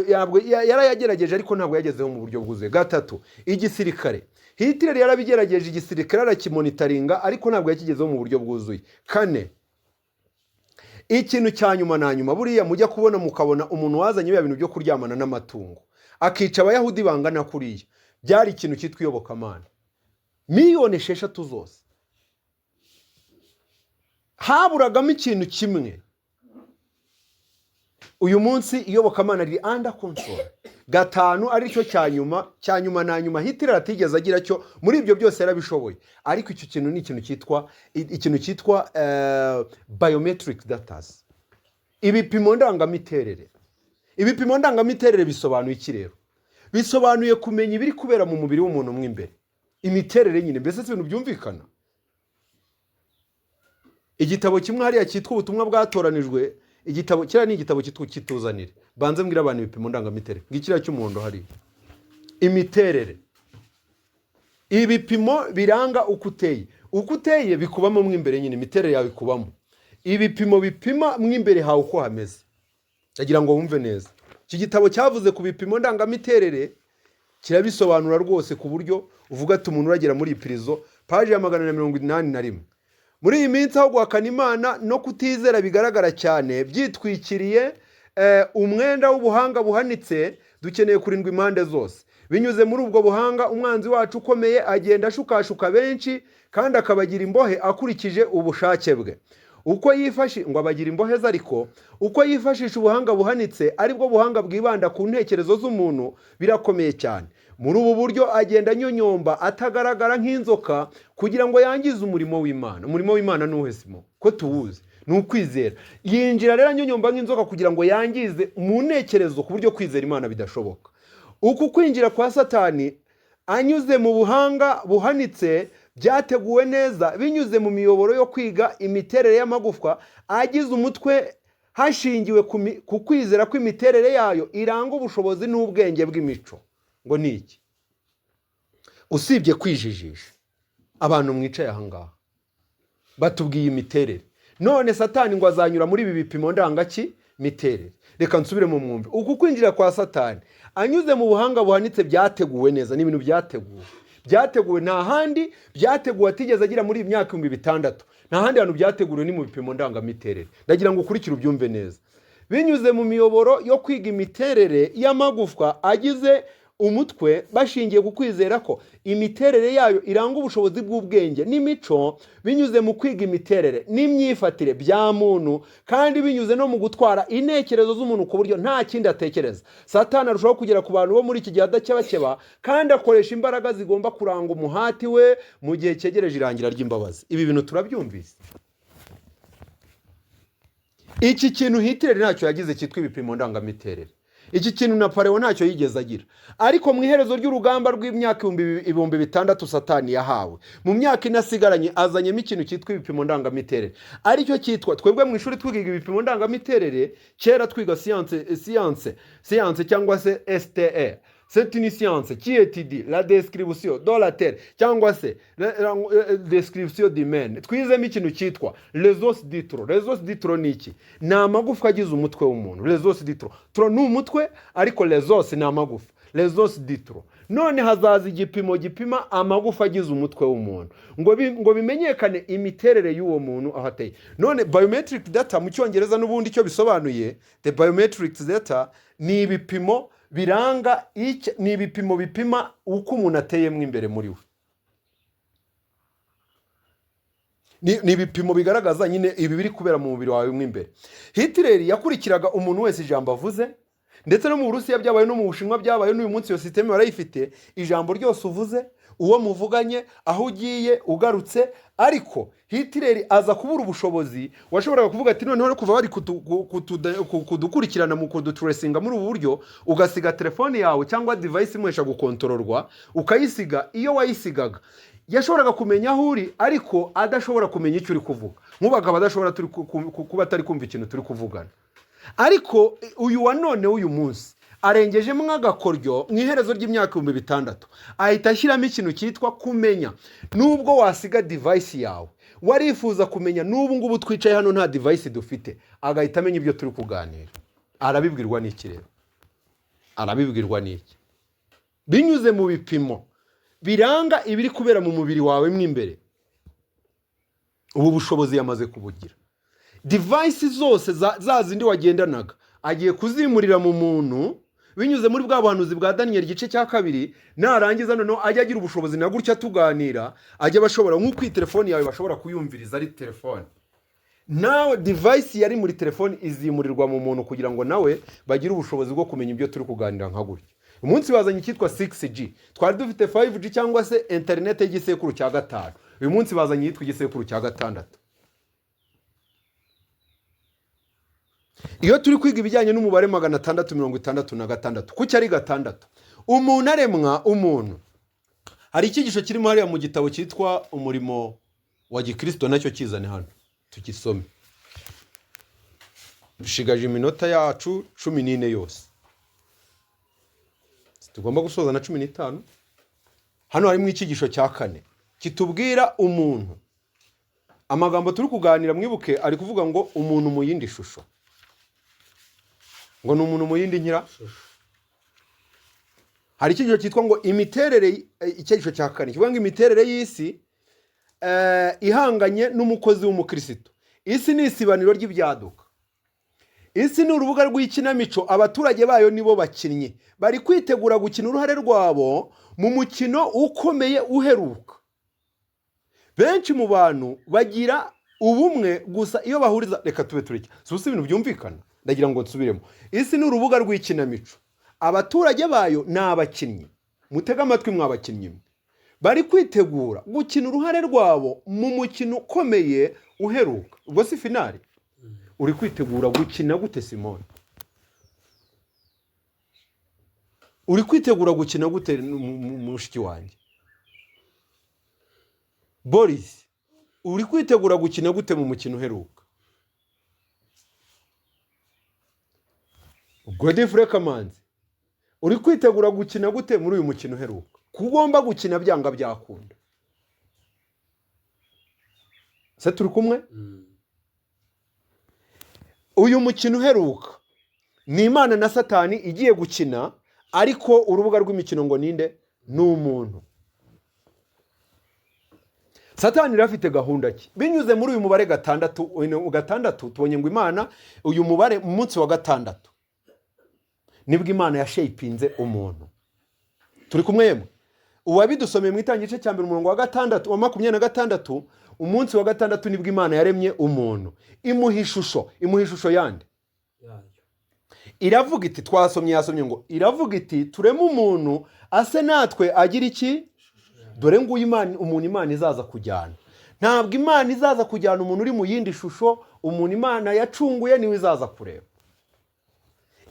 yarayagerageje, ariko ntabwo yagezeho mu buryo bwuzuye. Gatatu, igisirikare. Hitler yarabigerageje, igisirikare arakimonitaringa, ariko ntabwo yakigezeho mu buryo bwuzuye. Kane, ikintu cya nyuma na nyuma, buriya mujya kubona mukabona umuntu wazanye bya bintu byo kuryamana n'amatungo, akica abayahudi bangana kuriya, byari ikintu cyitwa iyobokamana. 6 miliyoni zose. Haburagamo ikintu kimwe. Uyu munsi iyobokamana riri under control. Gatanu, aricyo cya nyuma, cya nyuma na nyuma Hitler atigeze agira cyo, muri ibyo byose yarabishoboye, ariko icyo kintu ni ikintu cyitwa biometric datas, ibipimo ndangamiterere. Ibipimo ndangamiterere bisobanuye iki rero? Bisobanuye kumenya ibiri kubera mu mubiri w'umuntu mo imbere, imiterere nyine. Mbese si ibintu byumvikana? Igitabo kimwe hariya cyitwa Ubutumwa Bwatoranijwe, igitabo kiriya ni igitabo cyitwa Kituzanire. Banze mbwira abantu ibipimo ndangamiterere, ngikiriya cy'umuhondo hariya. Imiterere, ibipimo biranga uko uteye. Uko uteye bikubamo mo imbere nyine, imiterere yawe ikubamo. Ibipimo bipima mo imbere hawe uko hameze. Ndagira ngo wumve neza, iki gitabo cyavuze ku bipimo ndangamiterere, kirabisobanura rwose ku buryo uvuga ati umuntu uragera muri iyi pirizo. Paji ya 481. Muri iyi minsi aho guhakana Imana no kutizera bigaragara cyane byitwikiriye umwenda w'ubuhanga buhanitse, dukeneye kurindwa impande zose. Binyuze muri ubwo buhanga, umwanzi wacu ukomeye agenda ashukashuka benshi kandi akabagira imbohe akurikije ubushake bwe. Uko yifashi ngo abagira imbohe ze, ariko uko yifashisha ubuhanga buhanitse, aribwo buhanga bwibanda ku ntekerezo z'umuntu, birakomeye cyane. Muri ubu buryo agenda anyonyomba atagaragara nk'inzoka kugira ngo yangize umurimo w'Imana. Umurimo w'Imana ni uwuhe, Simo, ko tuwuzi? Ni ukwizera. Yinjira rero anyonyomba nk'inzoka kugira ngo yangize mu ntekerezo ku buryo kwizera Imana bidashoboka. Uku kwinjira kwa Satani anyuze mu buhanga buhanitse byateguwe neza, binyuze mu miyoboro yo kwiga imiterere y'amagufwa agize umutwe hashingiwe ku kwizera kw'imiterere yayo iranga ubushobozi n'ubwenge bw'imico, ngo ni iki? Usibye kwijijisha, abantu mwicaye aha ngaha batubwiye imiterere. None Satani ngo azanyura muri ibi bipimo ndangaki miterere. Reka nsubire mu mwumve. Uku kwinjira kwa Satani anyuze mu buhanga buhanitse byateguwe neza, ni ibintu byateguwe, nta handi byateguwe atigeze agira muri iyi myaka 6000. Nta handi hantu byateguriwe, ni mu bipimo ndangamiterere. Ndagira ngo ukurikire ubyumve neza. Binyuze mu miyoboro yo kwiga imiterere y'amagufwa agize umutwe bashingiye ku kwizera ko imiterere yayo iranga ubushobozi bw'ubwenge n'imico, binyuze mu kwiga imiterere n'imyifatire bya muntu, kandi binyuze no mu gutwara intekerezo z'umuntu ku buryo nta kindi atekereza, Satani arushaho kugera ku bantu bo muri iki gihe adakebakeba, kandi akoresha imbaraga zigomba kuranga umuhati we mu gihe cyegereje irangira ry'imbabazi. Ibi bintu turabyumvise. Iki kintu Hitler ntacyo yagize cyitwa ibipimo ndangamiterere. Iki kintu na Parewo ntacyo yigeze agira. Ariko mu iherezo ry'urugamba rw'imyaka 6000 Satani yahawe, mu myaka ine asigaranye azanyemo ikintu cyitwa ibipimo ndangamiterere, aricyo cyitwa, twebwe mu ishuri twiga ibipimo ndangamiterere kera, twiga science cyangwa se STE. C'est une science qui étudie la description de la terre cyangwa se la description d'humaine. Twizemo ikintu cyitwa les os du tronc. Les os du tronc ni iki? Ni amagufwa agize umutwe w'umuntu. Les os du tronc, tronc ni umutwe, ariko les os ni amagufa. Les os du tronc. None hazaza igipimo gipima amagufa agize umutwe w'umuntu ngo bimenyekane imiterere y'uwo muntu aho ateye. None biometric data mu Cyongereza n'ubundi icyo bisobanuye, the biometric data, ni ibipimo biranga ni ibipimo bipima uko umuntu ateyemo imbere muri we. Ni ibipimo bigaragaza nyine ibi biri kubera mu mubiri wawe mo imbere. Hitler yakurikiraga umuntu wese ijambo avuze, ndetse no mu Burusiya byabaye, no mu Bushinwa byabaye, n'uyu munsi iyo système barayifite. Ijambo ryose uvuze, uwo muvuganye, aho ugiye, ugarutse. Ariko Hitler aza kubura ubushobozi. Washoboraga kuvuga ati noneho kuva bari kudukurikirana mu kudutracinga muri ubu buryo, ugasiga telefone yawe cyangwa device imuhesha gukontororwa, ukayisiga. Iyo wayisigaga yashoboraga kumenya aho uri, ariko adashobora kumenya icyo uri kuvuga. Nk'ubu akaba adashobora kuba atari kumva ikintu turi kuvugana. Ariko uyu wa none w'uyu munsi arengejemo nk'agakoryo, mu iherezo ry'imyaka 6000 ahita ashyiramo ikintu cyitwa kumenya nubwo wasiga device yawe. Warifuza kumenya n'ubu ngubu twicaye hano nta device dufite, agahita amenya ibyo turi kuganira. Arabibwirwa n'iki rero? Arabibwirwa n'iki? Binyuze mu bipimo biranga ibiri kubera mu mubiri wawe mo imbere. Ubu bushobozi yamaze kubugira. Device zose za zindi wagendanaga agiye kuzimurira mu muntu binyuze muri bwa buhanuzi bwa Daniel igice cya 2. Narangiza noneho ajya agira ubushobozi na gutya tuganira, ajya bashobora nk'uko iyi telefone yawe bashobora kuyumviriza ari telefone. Nawe device yari muri telefoni izimurirwa mu muntu kugira ngo nawe bagire ubushobozi bwo kumenya ibyo turi kuganira nka gutya. Umunsi bazanye icyitwa 6G. Twari dufite 5G cyangwa se interineti y'igisekuru cya gatanu, uyu munsi bazanye iyitwa igisekuru cya gatandatu. Iyo turi kwiga ibijyanye n'umubare 666, kuki ari gatandatu? Umuntu aremwa, umuntu, hari icyigisho kirimo hariya mu gitabo cyitwa Umurimo wa Gikirisito, nacyo kizane hano tugisome. Dushigaje iminota yacu 14 yose, tugomba gusoza na 15. Hano harimo icyigisho cya kane kitubwira umuntu. Amagambo turi kuganira, mwibuke, ari kuvuga ngo umuntu mu yindi shusho, ngo ni umuntu mu yindi nkira. Hari icyigisho cyitwa ngo imiterere, icyigisho cya kane kivuga ngo imiterere y'isi ihanganye n'umukozi w'umukristo. Isi ni isibaniro ry'ibyaduka, isi ni urubuga rw'ikinamico, abaturage bayo nibo bakinnyi, bari kwitegura gukina uruhare rwabo mu mukino ukomeye uheruka. Benshi mu bantu bagira ubumwe gusa iyo bahuriza, reka tube tureke, si ubu ibintu byumvikana, ndagira ngo nsubiremo. Isi ni urubuga rw'ikinamico, abaturage bayo ni abakinnyi. Mutege amatwi mwa bakinnyi mwe, bari kwitegura gukina uruhare rwabo mu mukino ukomeye uheruka. Ubwo si finale? Uri kwitegura gukina gute, Simone? Uri kwitegura gukina gute, mushiki wanjye Boris? Uri kwitegura gukina gute mu mukino uheruka? Godfrey Kamanzi, uri kwitegura gukina gute muri uyu mukino uheruka? Ko ugomba gukina byanga byakunda. Se turi kumwe? Uyu mukino uheruka ni Imana na Satani igiye gukina, ariko urubuga rw'imikino ngo ninde? Ni umuntu. Satani rero afite gahunda ki? Binyuze muri uyu mubare gatandatu, uyu gatandatu tubonye ngo Imana, uyu mubare mu munsi wa gatandatu nibwo Imana yashapinze umuntu. Turi kumwe yemwe? Uwabidusomeye mu itangira igice cya mbere umurongo wa gatandatu, wa 26, umunsi wa gatandatu nibwo Imana yaremye umuntu, imuha ishusho. Imuha ishusho yande? Yayo. Iravuga iti, twasomye, yasomye ngo iravuga iti tureme umuntu ase natwe agira iki? Dore nguyu Imana, umuntu Imana izaza kujyana. Ntabwo Imana izaza kujyana umuntu uri mu yindi shusho, umuntu Imana yacunguye niwe izaza kureba.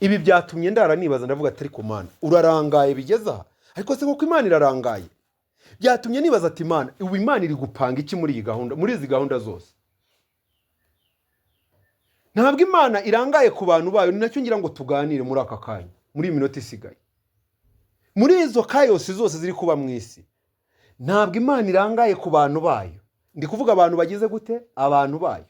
Ibi byatumye ndara nibaza, ndavuga ati ariko Mana urarangaye bigeze aha? Ariko se koko Imana irarangaye? Byatumye nibaza ati Imana, ubu Imana iri gupanga iki muri iyi gahunda, muri izi gahunda zose? Ntabwo Imana irangaye ku bantu bayo, ni nacyo ngira ngo tuganire muri aka kanya, muri iyi minota isigaye. Muri izo kayosi zose ziri kuba mu isi, ntabwo Imana irangaye ku bantu bayo. Ndi kuvuga abantu bagize gute? Abantu bayo.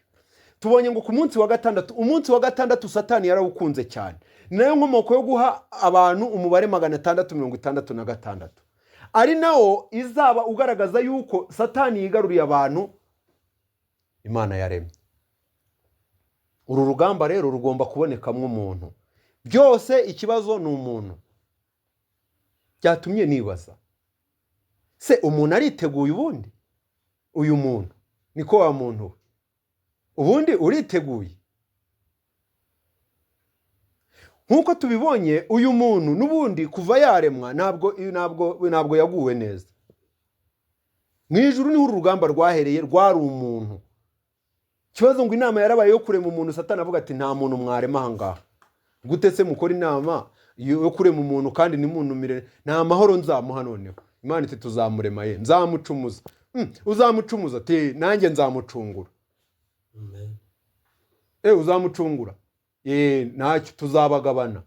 Tubonye ngo ku munsi wa gatandatu, umunsi wa gatandatu Satani yarawukunze cyane. Ni nayo nkomoko yo guha abantu umubare 666. Ari nawo izaba ugaragaza yuko Satani yigaruriye abantu Imana yaremye. Uru rugamba rero rugomba kubonekamo umuntu. Byose ikibazo ni umuntu. Byatumye nibaza, se umuntu ariteguye ubundi? Uyu muntu niko wa muntu we, ubundi uriteguye? Nk'uko tubibonye, uyu muntu n'ubundi kuva yaremwa ntabwo yaguwe neza. Mu ijuru niho uru rugamba rwahereye, rwari umuntu. Ikibazo ngo inama yarabaye yo kurema umuntu, Satani avuga ati nta muntu mwarema aha ngaha. Gute se mukora inama yo kurema umuntu kandi ntimuntumire? Nta mahoro nzamuha noneho. Imana iti tuzamurema ye, nzamucumuza. Uzamucumuza ati nanjye nzamucungura. Amen. Uzamucungura. Ntacyo, tuzabagabana.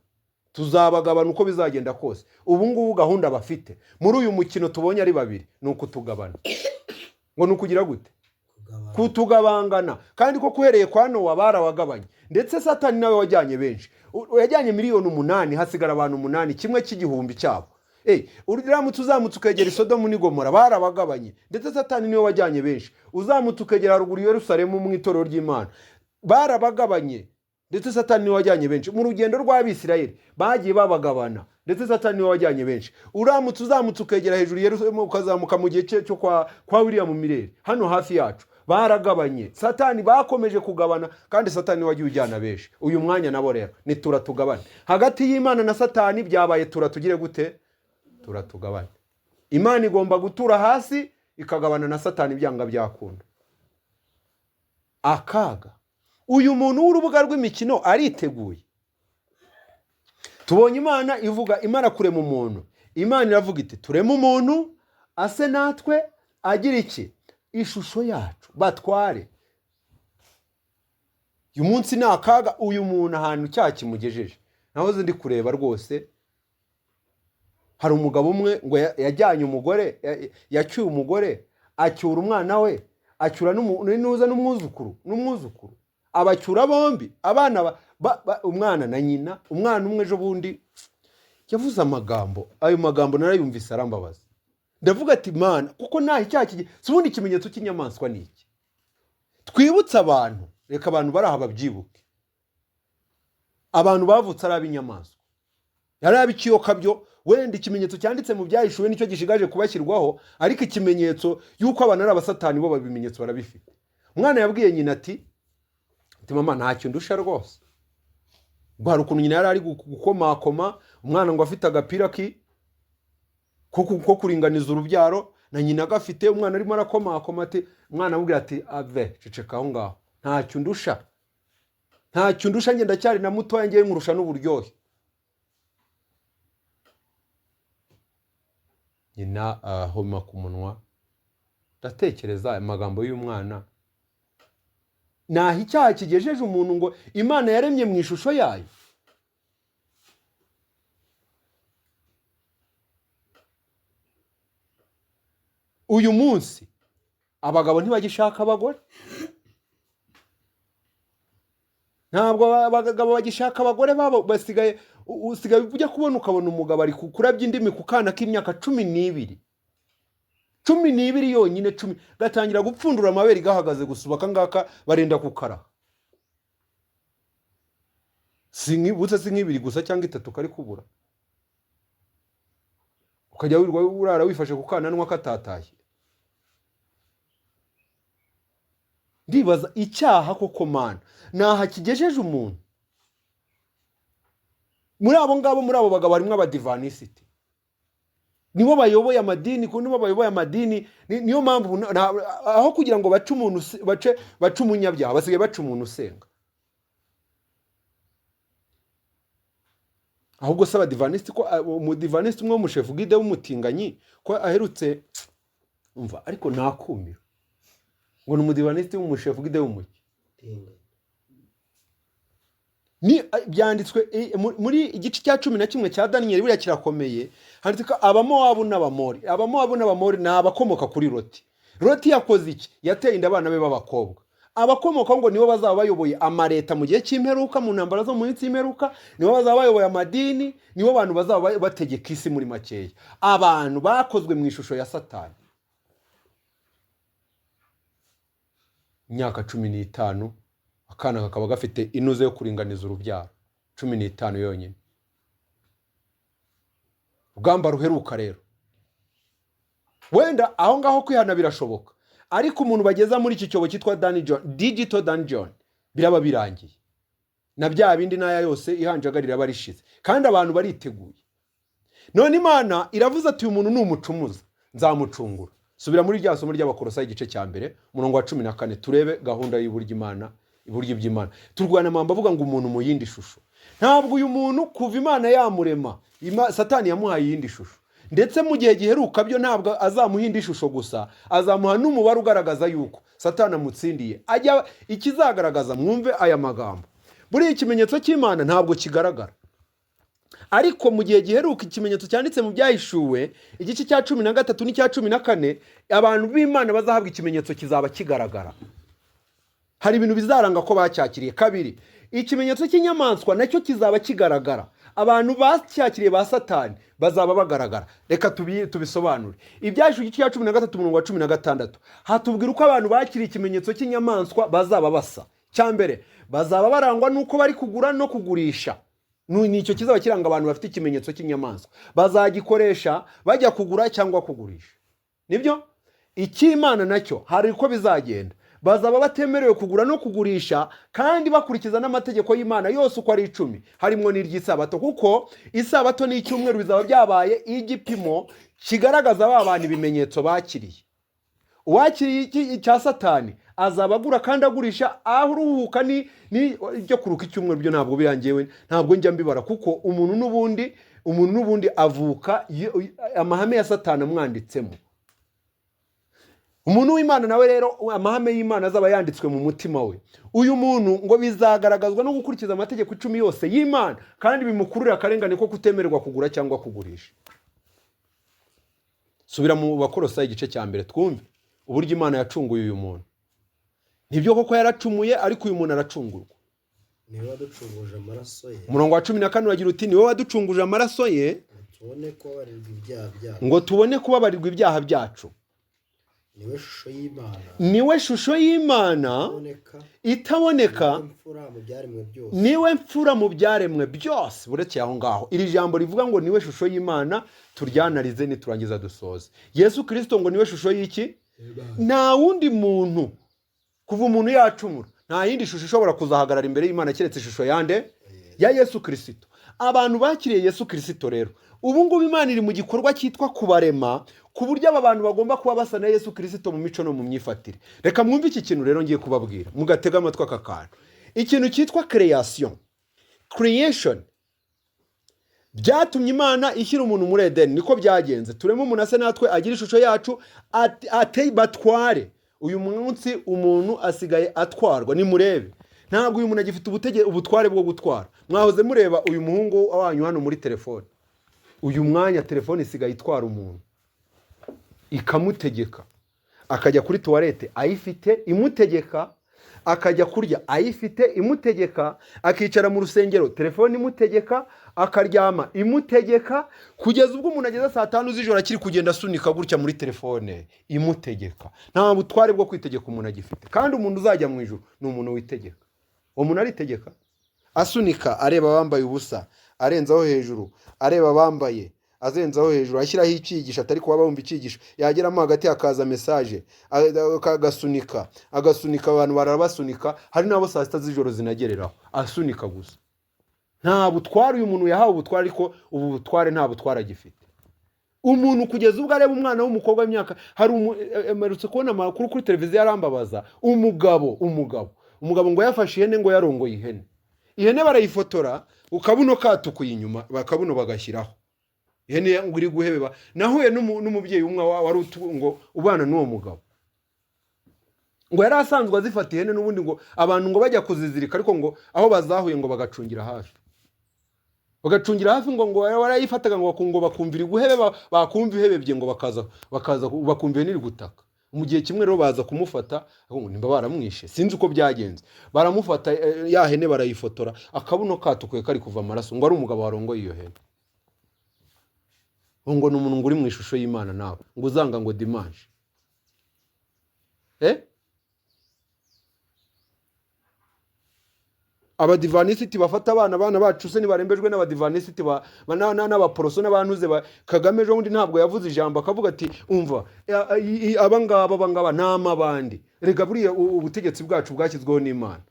Tuzabagabana uko bizagenda kose. Ubu ngubu gahunda bafite muri uyu mukino tubonye ari babiri ni ukutugabana. Ngo ni ukugira gute? Kugabana. Kutugabangana. Kandi ko kuhereye kwa Nowa barawagabanye. Ndetse Satani nawe wajyanye benshi. Yajyanye 8,000,000, hasigara abantu 8, kimwe cy'igihumbi cyabo. Uramutse uzamutse ukegera Sodomu n'i Gomora barabagabanye. Ndetse Satani niwe wajyanye benshi. Uzamutse ukegera haruguru i Yerusalemu mu itorero ry'Imana, barabagabanye. Ndetse Satani niwe wajyanye benshi. Mu rugendo rw'Abisirayeli bagiye babagabana. Ndetse Satani niwe wajyanye benshi. Uramutse uzamutse ukegera hejuru i Yerusalemu ukazamuka mu gihe cyo kwa William Mireri hano hafi yacu, Baragabanye. Satani bakomeje kugabana, kandi Satani wagiye ujyana benshi. Uyu mwanya nabo rero ni tura tugabane. Hagati y'Imana na Satani byabaye tura tugire gute? Tura tugabane. Imana igomba gutura hasi ikagabana na Satani byanga byakunda. Akaga. Uyu muntu w'urubuga rw'imikino ariteguye. Tubonye Imana ivuga, Imana kurema umuntu. Imana iravuga iti tureme umuntu ase natwe, agira iki? Ishusho yacu, batware. Uyu munsi ni akaga. Uyu muntu ahantu cyaha kimugejeje, nahoze ndi kureba rwose, hari umugabo umwe ngo yajyanye umugore, yacyuye umugore, acyura umwana we, acyura n'uza n'umwuzukuru, abacyura bombi, abana umwana na nyina. Umwana umwe ejo bundi yavuze amagambo, ayo magambo narayumvise arambabaza. Ndavuga ati Mana, kuko nta icyaha kigiye. Si ubundi ikimenyetso cy'inyamaswa ni iki? Twibutse abantu, reka abantu bari aha babyibuke. Abantu bavutse ari ab'inyamaswa, yari ab'ikiyoka byo, wenda ikimenyetso cyanditse mu byahishuwe nicyo gishigaje kubashyirwaho, ariko ikimenyetso y'uko abantu ari abasatani bo babimenyetso barabifite. Umwana yabwiye nyina ati mama ntacyo ndusha rwose. Ngo hari ukuntu nyina yari ari gukomakoma umwana ngo afite agapira ko kuringaniza urubyaro, na nyina agafite, umwana arimo arakomakoma, ati umwana amubwira ati ave ceceka aho ngaho, ntacyo ndusha, ntacyo ndusha, njye ndacyari na mutoya, ngiye nkurusha n'uburyohe. Nyina ahoma ku munwa. Ndatekereza amagambo y'umwana, naho icyaha kigejeje umuntu ngo Imana yaremye mu ishusho yayo. Uyu munsi abagabo ntibagishaka abagore, ntabwo abagabo bagishaka abagore babo, basigaye usigaye ujya kubona ukabona umugabo ari kurabya indimi ku kana k'imyaka 12, 12 yonyine, 10 gatangira gupfundura amabere gahagaze gusuba kangaka barenda kukara. Sinkibutse si nk'ibiri gusa cyangwa 3 kari kubura, ukajya wirwa urara wifashe ku kananwa katatashye. Ndibaza icyaha koko Mana naha kigejeje umuntu. Muri abo ngabo, muri abo bagabo harimo abadivanisiti, nibo bayoboye amadini, nibo bayoboye amadini. Niyo mpamvu aho kugira ngo bace umuntu, bace umunyabyaha, basigaye baca umuntu usenga. Ahubwo se abadivanisiti, ko umudivanisiti umwe w'umushefu guide w'umutinganyi ko aherutse umva, ariko nakumira ngo ni umudivanisiti w'umushefu guide w'umuki. Ni byanditswe muri igice cya 11 cya Daniel, buriya kirakomeye. Handitse ko Abamowabu n'Abamori, Abamowabu n'Abamori ni abakomoka kuri Loti. Loti yakoze iki? Yateye inda abana be b'abakobwa. Abakomoka ngo nibo bazaba bayoboye amareta mu gihe cy'imperuka, mu ntambara zo mu minsi y'imperuka, nibo bazaba bayoboye amadini, nibo bantu bazaba bategeka isi muri makeya. Abantu bakozwe mu ishusho ya Satani. Imyaka 15 akana kakaba gafite inuze yo kuringaniza urubyaro, 15 yonyine. Rugamba ruheruka rero, wenda aho ngaho kwihana birashoboka, ariko umuntu bageza muri iki cyobo cyitwa Dungeon, digital dungeon, biraba birangiye na bya bindi n'aya yose ihanjagarira barishize, kandi abantu bariteguye. None Imana iravuze ati uyu muntu ni umucumuza, nzamucungura. Subira muri rya somo ry'Abakolosayi igice cya 1 umurongo wa 14, turebe gahunda y'uburyo Imana, iburyo by'Imana. Turwana mamba avuga ngo umuntu mu yindi shusho. Ntabwo uyu muntu kuva Imana yamurema, Satani yamuhaye iyindi shusho. Ndetse mu gihe giheruka byo ntabwo azamuha indi shusho gusa, azamuha n'umubare ugaragaza yuko Satani amutsindiye. Ajya ikizagaragaza, mwumve aya magambo. Buri ikimenyetso cy'Imana ntabwo kigaragara, ariko mu gihe giheruka ikimenyetso cyanditse mu byahishuwe igice cya 13 n'icya 14, abantu b'Imana bazahabwa ikimenyetso kizaba kigaragara. Hari ibintu bizaranga ko bacyakiriye. Kabiri, ikimenyetso cy'inyamaswa nacyo kizaba kigaragara. Abantu bacyakiriye ba Satani bazaba bagaragara. Reka tubisobanure. Ibyahishuwe igice cya 13 umurongo wa 16 hatubwira uko abantu bakiriye ikimenyetso cy'inyamaswa bazaba basa. Cya mbere, bazaba barangwa nuko bari kugura no kugurisha. Nicyo kizaba kiranga abantu bafite ikimenyetso cy'inyamaswa. Bazagikoresha bajya kugura cyangwa kugurisha. Nibyo? Icy'Imana nacyo hari uko bizagenda. Bazaba batemerewe kugura no kugurisha, kandi bakurikiza n'amategeko y'Imana yose uko ari 10, harimo n'iry'isabato, kuko isabato n'icyumweru bizaba byabaye igipimo kigaragaza ba bantu ibimenyetso bakiriye. Uwakiriye icya Satani azaba agura kandi agurisha, aho uruhuka ni ibyo kuruka icyumweru byo ntabwo birangiye, ntabwo njya mbibara, kuko umuntu n'ubundi avuka amahame ya Satani amwanditsemo. Umuntu w'Imana nawe rero amahame y'Imana azaba yanditswe mu mutima we. Uyu muntu ngo bizagaragazwa no gukurikiza amategeko 10 yose y'Imana, kandi bimukururira akarengane ko kutemererwa kugura cyangwa kugurisha. Subira mu Bakolosayi igice cya 1 twumve uburyo Imana yacunguye uyu muntu. Nibyo koko yaracumuye, ariko uyu muntu aracungurwa. Niwe waducunguje amaraso ye. Umurongo wa 14 uragira uti: niwe waducunguje amaraso ye, ngo tubone kubabarirwa ibyaha byacu, ngo tubone kubabarirwa ibyaha byacu. Niwe shusho y'Imana Niwe shusho y'Imana iboneka, itaboneka, imfura mu byaremwe byose. Niwe mfura mu byaremwe byose. Burekeye aho ngaho, iri jambo rivuga ngo niwe shusho y'Imana turyanarize, niturangiza dusoze. Yesu Kirisito ngo niwe shusho y'iki? Nta wundi muntu, kuva umuntu yacumura, nta yindi shusho ishobora kuzahagarara imbere y'Imana keretse ishusho yande? Ya Yesu Kirisito. Abantu bakiriye Yesu Kirisito rero, ubu ngubu Imana iri mu gikorwa cyitwa kubarema, ku buryo aba bantu bagomba kuba basa na Yesu Kirisito mu mico no mu myifatire. Reka mwumve iki kintu rero ngiye kubabwira, mugatega amatwi aka kantu. Ikintu cyitwa creation byatumye Imana ishyira umuntu muri Edeni. Niko byagenze: tureme umuntu ase natwe, agira ishusho yacu, batware. Uyu munsi umuntu asigaye atwarwa. Nimurebe, ntabwo uyu muntu agifite ubutware bwo gutwara. Mwahoze mureba uyu muhungu wanyu hano muri telefone. Uyu mwanya telefone isigaye itwara umuntu, ikamutegeka, akajya kuri toilette ayifite imutegeka, akajya kurya ayifite imutegeka, akicara mu rusengero telefone imutegeka, akaryama imutegeka, kugeza ubwo umuntu ageze saa 5 z'ijoro akiri kugenda asunika gutya muri telefone imutegeka. Nta butware bwo kwitegeka umuntu agifite. Kandi umuntu uzajya mu ijuru ni umuntu witegeka. Uwo muntu aritegeka, asunika areba abambaye ubusa, arenzaho hejuru areba abambaye, azenzaho hejuru, ashyiraho icyigisho atari kuba bumva icyigisho, yageramo hagati hakaza message, agasunika, agasunika, abantu barabasunika. Hari n'abo saa 6 z'ijoro zinagereraho asunika gusa. Nta butware uyu muntu yahawe ubutware, ariko ubu butware nta butware agifite. Umuntu kugeza ubwo areba umwana w'umukobwa w'imyaka, hari mperutse kubona amakuru kuri televiziyo arambabaza. Umugabo ngo yafashe ihene, ngo yarongoye ihene, ihene barayifotora, ukabuno katukuye inyuma, bakabuno bagashyiraho ihene ngo iri guhebeba. Nahuye n'umubyeyi umwe wari ngo ubana n'uwo mugabo, ngo yari asanzwe azifata ihene n'ubundi, ngo abantu ngo bajya kuzizirika, ariko ngo aho bazahuye ngo bagacungira hafi, ngo warayifataga ngo bakumva iri guhebeba, bakumva ihebebye ngo bakaza bakumva ihene iri gutaka. Mu gihe kimwe rero baza kumufata, ngo nimba baramwishe sinzi uko byagenze, baramufata, ya hene barayifotora, akabuno katukuye kari kuva amaraso, ngo ari umugabo warongoye iyo hene. Ngo ni umuntu ngo uri mu ishusho y'Imana nawe ngo uzanga ngo dimanche. Abadivanisiti bafata abana bacu se nibarembejwe n'abadivanisiti n'abaporoso n'abantuze Kagame ejo bundi ntabwo yavuze ijambo akavuga ati umva abangaba ni amabandi. Rega buriya ubutegetsi bwacu bwashyizweho n'Imana,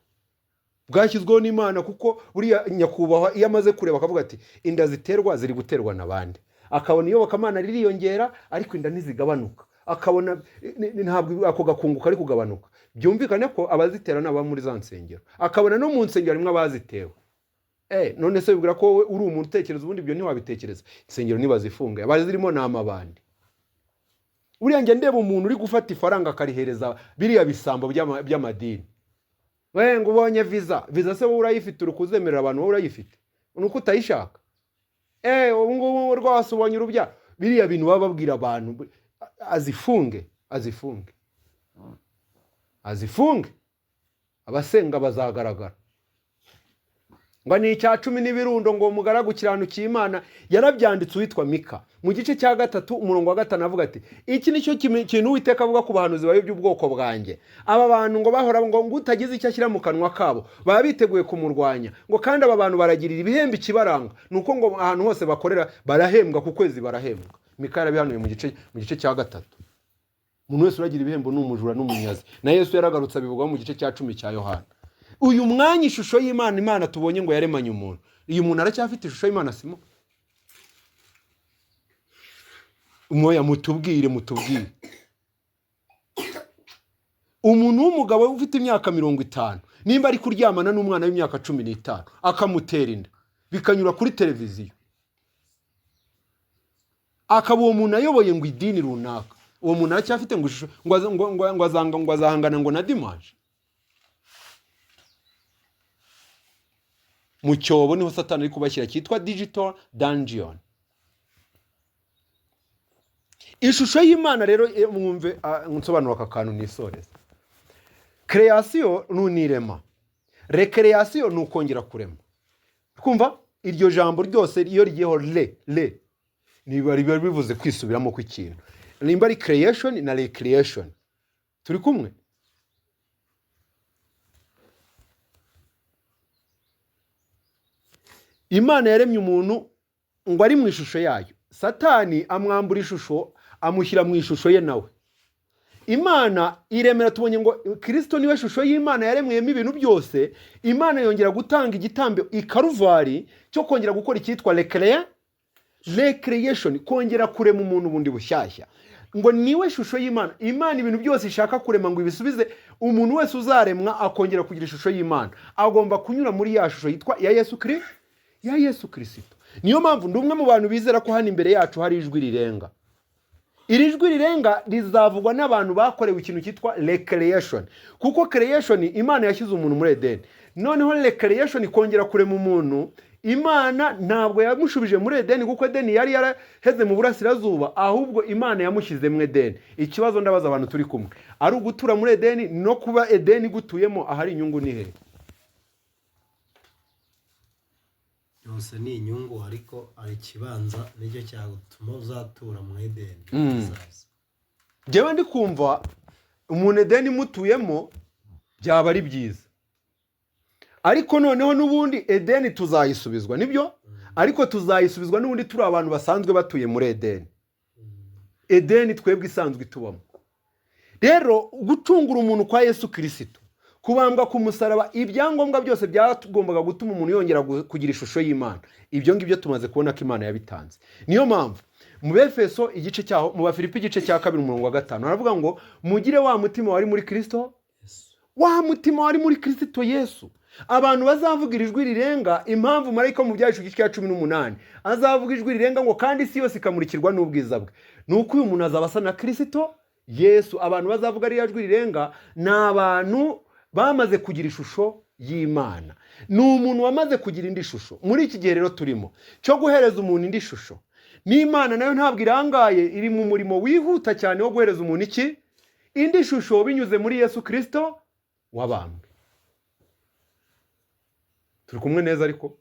bwashyizweho n'Imana, kuko buriya nyakubahwa iyo amaze kureba akavuga ati inda ziterwa ziri guterwa n'abandi, akabona iyobokamana ririyongera ariko inda ntizigabanuka, akabona ntabwo ako gakungu kari kugabanuka, byumvikane ko abazitera ni aba muri za nsengero, akabona no mu nsengero harimo abazitewe. None se bibwira ko wowe uri umuntu utekereza, ubundi ibyo ntiwabitekereza. Insengero ntibazifunge, abazirimo ni amabandi. Buriya njya ndeba umuntu uri gufata ifaranga akarihereza biriya bisambo by'amadini. We ngo ubonye visa, visa se wowe urayifite, uri kuzemerera abantu, wowe urayifite ni uko utayishaka. Ubu ngubu rwose ubonye urubyaro. Biriya bintu baba babwira abantu, azifunge, azifunge, azifunge, abasenga bazagaragara. Ngo ni icya 10 n'ibirundo, ngo umugaragu kiranukiye Imana. Yarabyanditse uwitwa Mika mu gice cya 3 umurongo wa 5, avuga ati iki nicyo kintu Uwiteka avuga ku bahanuzi bayobya ubwoko bwanjye. Aba bantu ngo bahora ngo utagize icyo ashyira mu kanwa kabo baba biteguye kumurwanya, ngo kandi aba bantu baragirira ibihembo ikibaranga nuko ngo ahantu hose bakorera barahembwa, ku kwezi barahembwa. Mika yarabihanuye mu gice cya 3. Umuntu wese uragira ibihembo ni umujura n'umunyazi. Na Yesu yaragarutse abivugaho mu gice cya 10 cya Yohana. Uyu mwanya ishusho y'Imana, Imana tubonye ngo yaremanye umuntu, uyu muntu aracyafite ishusho y'Imana? Simo mwoya, mutubwire. Umuntu w'umugabo ufite imyaka 50 nimba ari kuryamana n'umwana w'imyaka 15 akamutera inda bikanyura kuri televiziyo, akaba uwo muntu ayoboye ngo idini runaka, uwo muntu aracyafite ngo ishusho ngo azanga ngo azahangana ngo na dimanche? Mu cyobo niho Satani ari kubashyira, cyitwa digital dungeon. Ishusho y'Imana rero, mwumve nsobanura aka kantu nisoreza. Creation ni irema, recreation ni ukongera kurema. Twumva iryo jambo ryose iyo rigiyeho le niba riba bivuze kwisubiramo kw'ikintu, nimba ari creation na recreation. Turi kumwe? Imana yaremye umuntu ngo ari mu ishusho yayo, Satani amwambura ishusho amushyira mu ishusho ye nawe. Imana iremera, tubonye ngo Kristo niwe shusho y'Imana yaremwemo ibintu byose. Imana yongera gutanga igitambo i Karuvari cyo kongera gukora icyitwa recreation, kongera kurema umuntu bundi bushyashya, ngo niwe shusho y'Imana. Imana ibintu byose ishaka kurema ngo ibisubize, umuntu wese uzaremwa akongera kugira ishusho y'Imana agomba kunyura muri ya shusho yitwa ya Yesu Kristo, ya Yesu Kristo. Niyo mpamvu ndi umwe mu bantu bizera ko hano imbere yacu hari ijwi rirenga. Iri jwi rirenga rizavugwa n'abantu bakorewe ikintu cyitwa recreation, kuko creation Imana yashyize umuntu muri Edeni, noneho recreation kongera kurema umuntu, Imana ntabwo yamushubije muri Edeni kuko Edeni yari yaraheze mu burasirazuba, ahubwo Imana yamushyize mu Edeni. Ikibazo ndabaza abantu turi kumwe, ari ugutura muri Edeni no kuba Edeni gutuyemo, ahari inyungu ni he? Yose ni inyungu, ariko ari ikibanza nicyo cyatuma uzatura mu Edeni. Njyewe ndi kumva umuntu Edeni mutuyemo byaba ari byiza, ariko noneho n'ubundi Edeni tuzayisubizwa, nibyo? Ariko tuzayisubizwa n'ubundi turi abantu basanzwe batuye muri Edeni. Edeni twebwe isanzwe itubamo. Rero gucungura umuntu kwa Yesu Kristo, kubambwa ku musaraba, ibyangombwa byose byagombaga gutuma umuntu yongera kugira ishusho y'Imana, ibyo ngibyo tumaze kubona ko Imana yabitanze. Niyo mpamvu mu Befeso igice cyaho, mu Bafilipi igice cya 2 umurongo wa 5 aravuga ngo mugire wa mutima wari muri Kristo, wa mutima wari muri Kristo Yesu. Abantu bazavuga ijwi rirenga, impamvu marayika mu byahishuwe igice cya 18 azavuga ijwi rirenga ngo kandi isi yose ikamurikirwa n'ubwiza bwe, nuko uyu muntu azaba asa na Kristo Yesu. Abantu bazavuga ari ijwi rirenga ni abantu bamaze kugira ishusho y'Imana, ni umuntu wamaze kugira indi shusho. Muri iki gihe rero turimo cyo guhereza umuntu indi shusho, n'Imana nayo ntabwo irangaye, iri mu murimo wihuta cyane wo guhereza umuntu iki indi shusho binyuze muri Yesu Kristo wabambwe. Turi kumwe neza? Ariko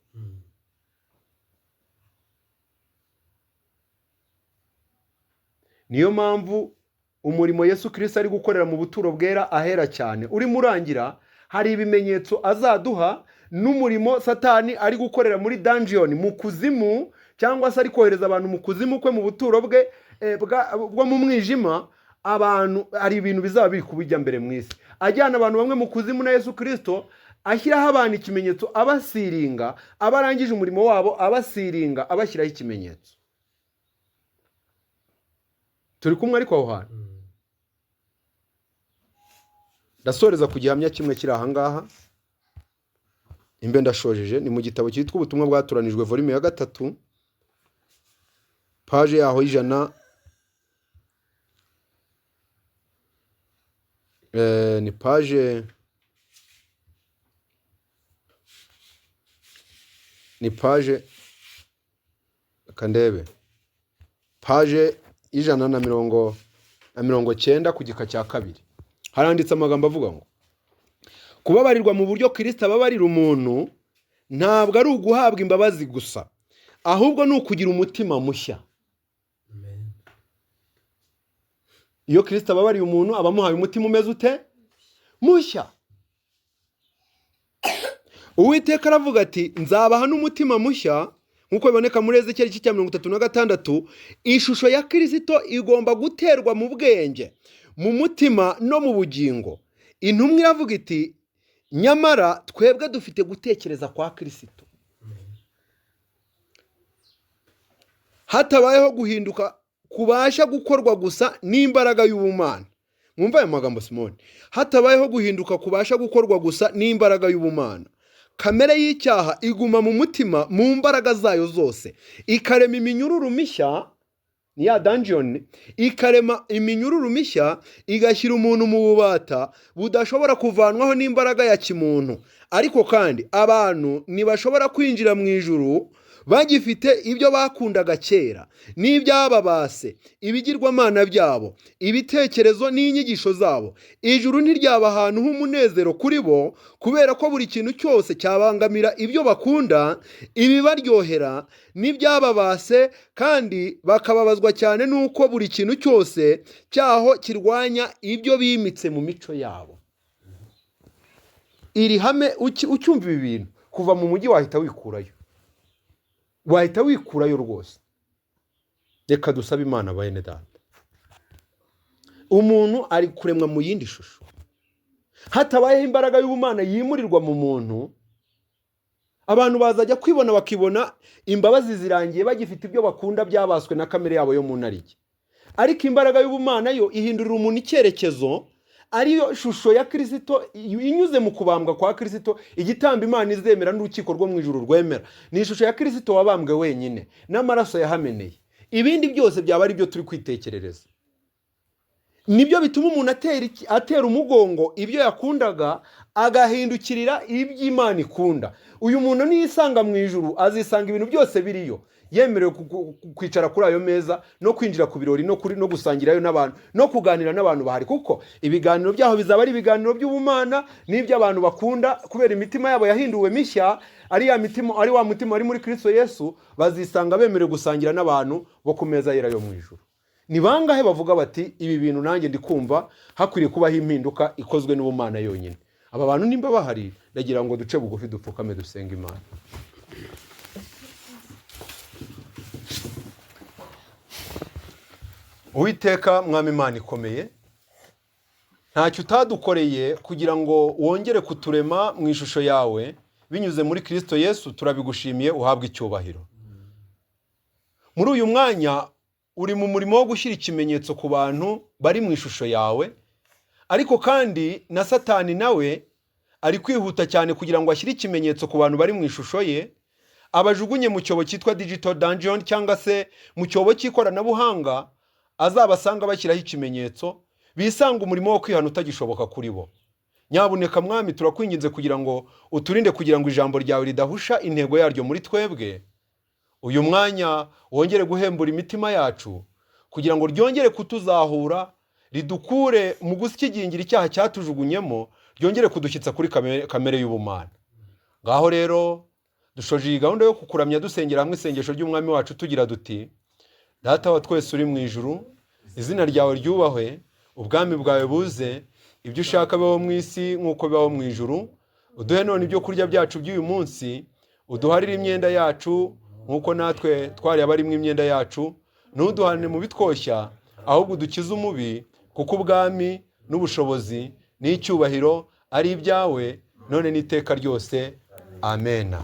niyo mpamvu umurimo Yesu Kristo ari gukorera mu buturo bwera ahera cyane urimo urangira, hari ibimenyetso azaduha n'umurimo Satani ari gukorera muri dungeon, mu kuzimu, cyangwa se ari kohereza abantu mu kuzimu kwe, mu buturo bwe bwo mu mwijima. Abantu hari ibintu bizaba biri kubijya mbere mu isi, ajyana abantu bamwe mu kuzimu na Yesu Kristo ashyiraho abantu ikimenyetso, abasiringa, abarangije umurimo wabo abasiringa, abashyiraho ikimenyetso. Turi kumwe ariko aho hantu ndasoreza ku gihamya kimwe kiri aha ngaha, imbe ndashojeje. Ni mu gitabo cyitwa Ubutumwa bwatoranijwe volume ya 3 page yaho 100, ni page kandebe page 190 ku gika cya 2, haranditse amagambo avuga ngo kubabarirwa mu buryo Kristo ababarira umuntu ntabwo ari uguhabwa imbabazi gusa, ahubwo ni ukugira umutima mushya. Iyo Kristo ababariye umuntu abamuhaye umutima umeze ute? Mushya. Uwiteka aravuga ati nzabaha n'umutima mushya, nkuko biboneka muri Ezekiel igice cya 36. Ishusho ya Kristo igomba guterwa mu bwenge, mu mutima no mu bugingo. Intumwa iravuga iti nyamara twebwe dufite gutekereza kwa Kirisito. Hatabayeho guhinduka kubasha gukorwa gusa n'imbaraga y'ubumana. Mwumva aya magambo Simoni. Hatabayeho guhinduka kubasha gukorwa gusa n'imbaraga y'ubumana, kamere y'icyaha iguma mu mutima mu mbaraga zayo zose, ikarema iminyururu mishya, ni ya dungeon, ikarema iminyururu mishya, igashyira umuntu mu bubata budashobora kuvanwaho n'imbaraga ya kimuntu. Ariko kandi abantu ntibashobora kwinjira mu ijuru bagifite ibyo bakundaga kera n'ibyababase, ibigirwamana byabo, ibitekerezo n'inyigisho zabo. Ijuru ntiryaba ahantu h'umunezero kuri bo, kubera ko buri kintu cyose cyabangamira ibyo bakunda, ibibaryohera n'ibyababase, kandi bakababazwa cyane n'uko buri kintu cyose cyaho kirwanya ibyo bimitse mu mico yabo. Iri hame ucyumva ibi bintu kuva mu mujyi wahita wikurayo. Wahita wikurayo rwose. Reka dusabe Imana bene data. Umuntu ari kuremwa mu yindi shusho. Hatabayeho imbaraga y'ubumana yimurirwa mu muntu, abantu bazajya kwibona bakibona imbabazi zirangiye bagifite ibyo bakunda byabaswe na kamere yabo yo mu narike. Ariko imbaraga y'ubumana yo ihindurira umuntu icyerekezo, ariyo shusho ya Kirisito inyuze mu kubambwa kwa Kirisito, igitambo Imana izemera n'urukiko rwo mu ijuru rwemera. Ni ishusho ya Kirisito wabambwe wenyine n'amaraso yahameneye. Ibindi byose byaba ari byo turi kwitekerereza. Nibyo bituma umuntu atera umugongo ibyo yakundaga, agahindukirira iby'Imana ikunda. Uyu muntu niyisanga mu ijuru azisanga ibintu byose biriyo, yemerewe kwicara kuri ayo meza no kwinjira ku birori no gusangirayo n'abantu no kuganira n'abantu bahari, kuko ibiganiro byaho bizaba ari ibiganiro by'ubumana n'iby'abantu bakunda, kubera imitima yabo yahinduwe mishya, ari ya mitima, ari wa mutima wari muri Kristo Yesu, bazisanga bemerewe gusangira n'abantu bo ku meza yera yo mu ijuru. Ni bangahe bavuga bati ibi bintu nanjye ndi kumva hakwiriye kubaho impinduka ikozwe n'ubumana yonyine? Aba bantu nimba bahari, ndagira ngo duce bugufi dupfukame dusenge Imana. Uwiteka Mwami Imana ikomeye, ntacyo utadukoreye kugira ngo wongere kuturema mu ishusho yawe binyuze muri Kristo Yesu, turabigushimiye, uhabwe icyubahiro. Muri uyu mwanya uri mu murimo wo gushyira ikimenyetso ku bantu bari mu ishusho yawe, ariko kandi na Satani nawe ari kwihuta cyane kugira ngo ashyire ikimenyetso ku bantu bari mu ishusho ye, abajugunye mu cyobo cyitwa digital dungeon cyangwa se mu cyobo cy'ikoranabuhanga, azabasanga bashyiraho ikimenyetso, bisanga umurimo wo kwihana utagishoboka kuri bo. Nyabuneka Mwami, turakwinginze kugira ngo uturinde, kugira ngo ijambo ryawe ridahusha intego yaryo muri twebwe. Uyu mwanya wongere guhembura imitima yacu kugira ngo ryongere kutuzahura, ridukure mu gusigingira icyaha cyatujugunyemo, ryongere kudushyitsa kuri kamere y'ubumana. Ngaho rero dushoje iyi gahunda yo kukuramya dusengera hamwe isengesho ry'Umwami wacu tugira duti: Data wa twese uri mu ijuru, izina ryawe ryubahwe, ubwami bwawe buze, ibyo ushaka bibaho mu isi nk'uko bibaho mu ijuru. Uduhe none ibyo kurya byacu by'uyu munsi, uduharire imyenda yacu nk'uko natwe twari abarimo imyenda yacu, ntuduhane mu bitwoshya, ahubwo udukize umubi, kuko ubwami n'ubushobozi n'icyubahiro ari ibyawe none n'iteka ryose. Amena.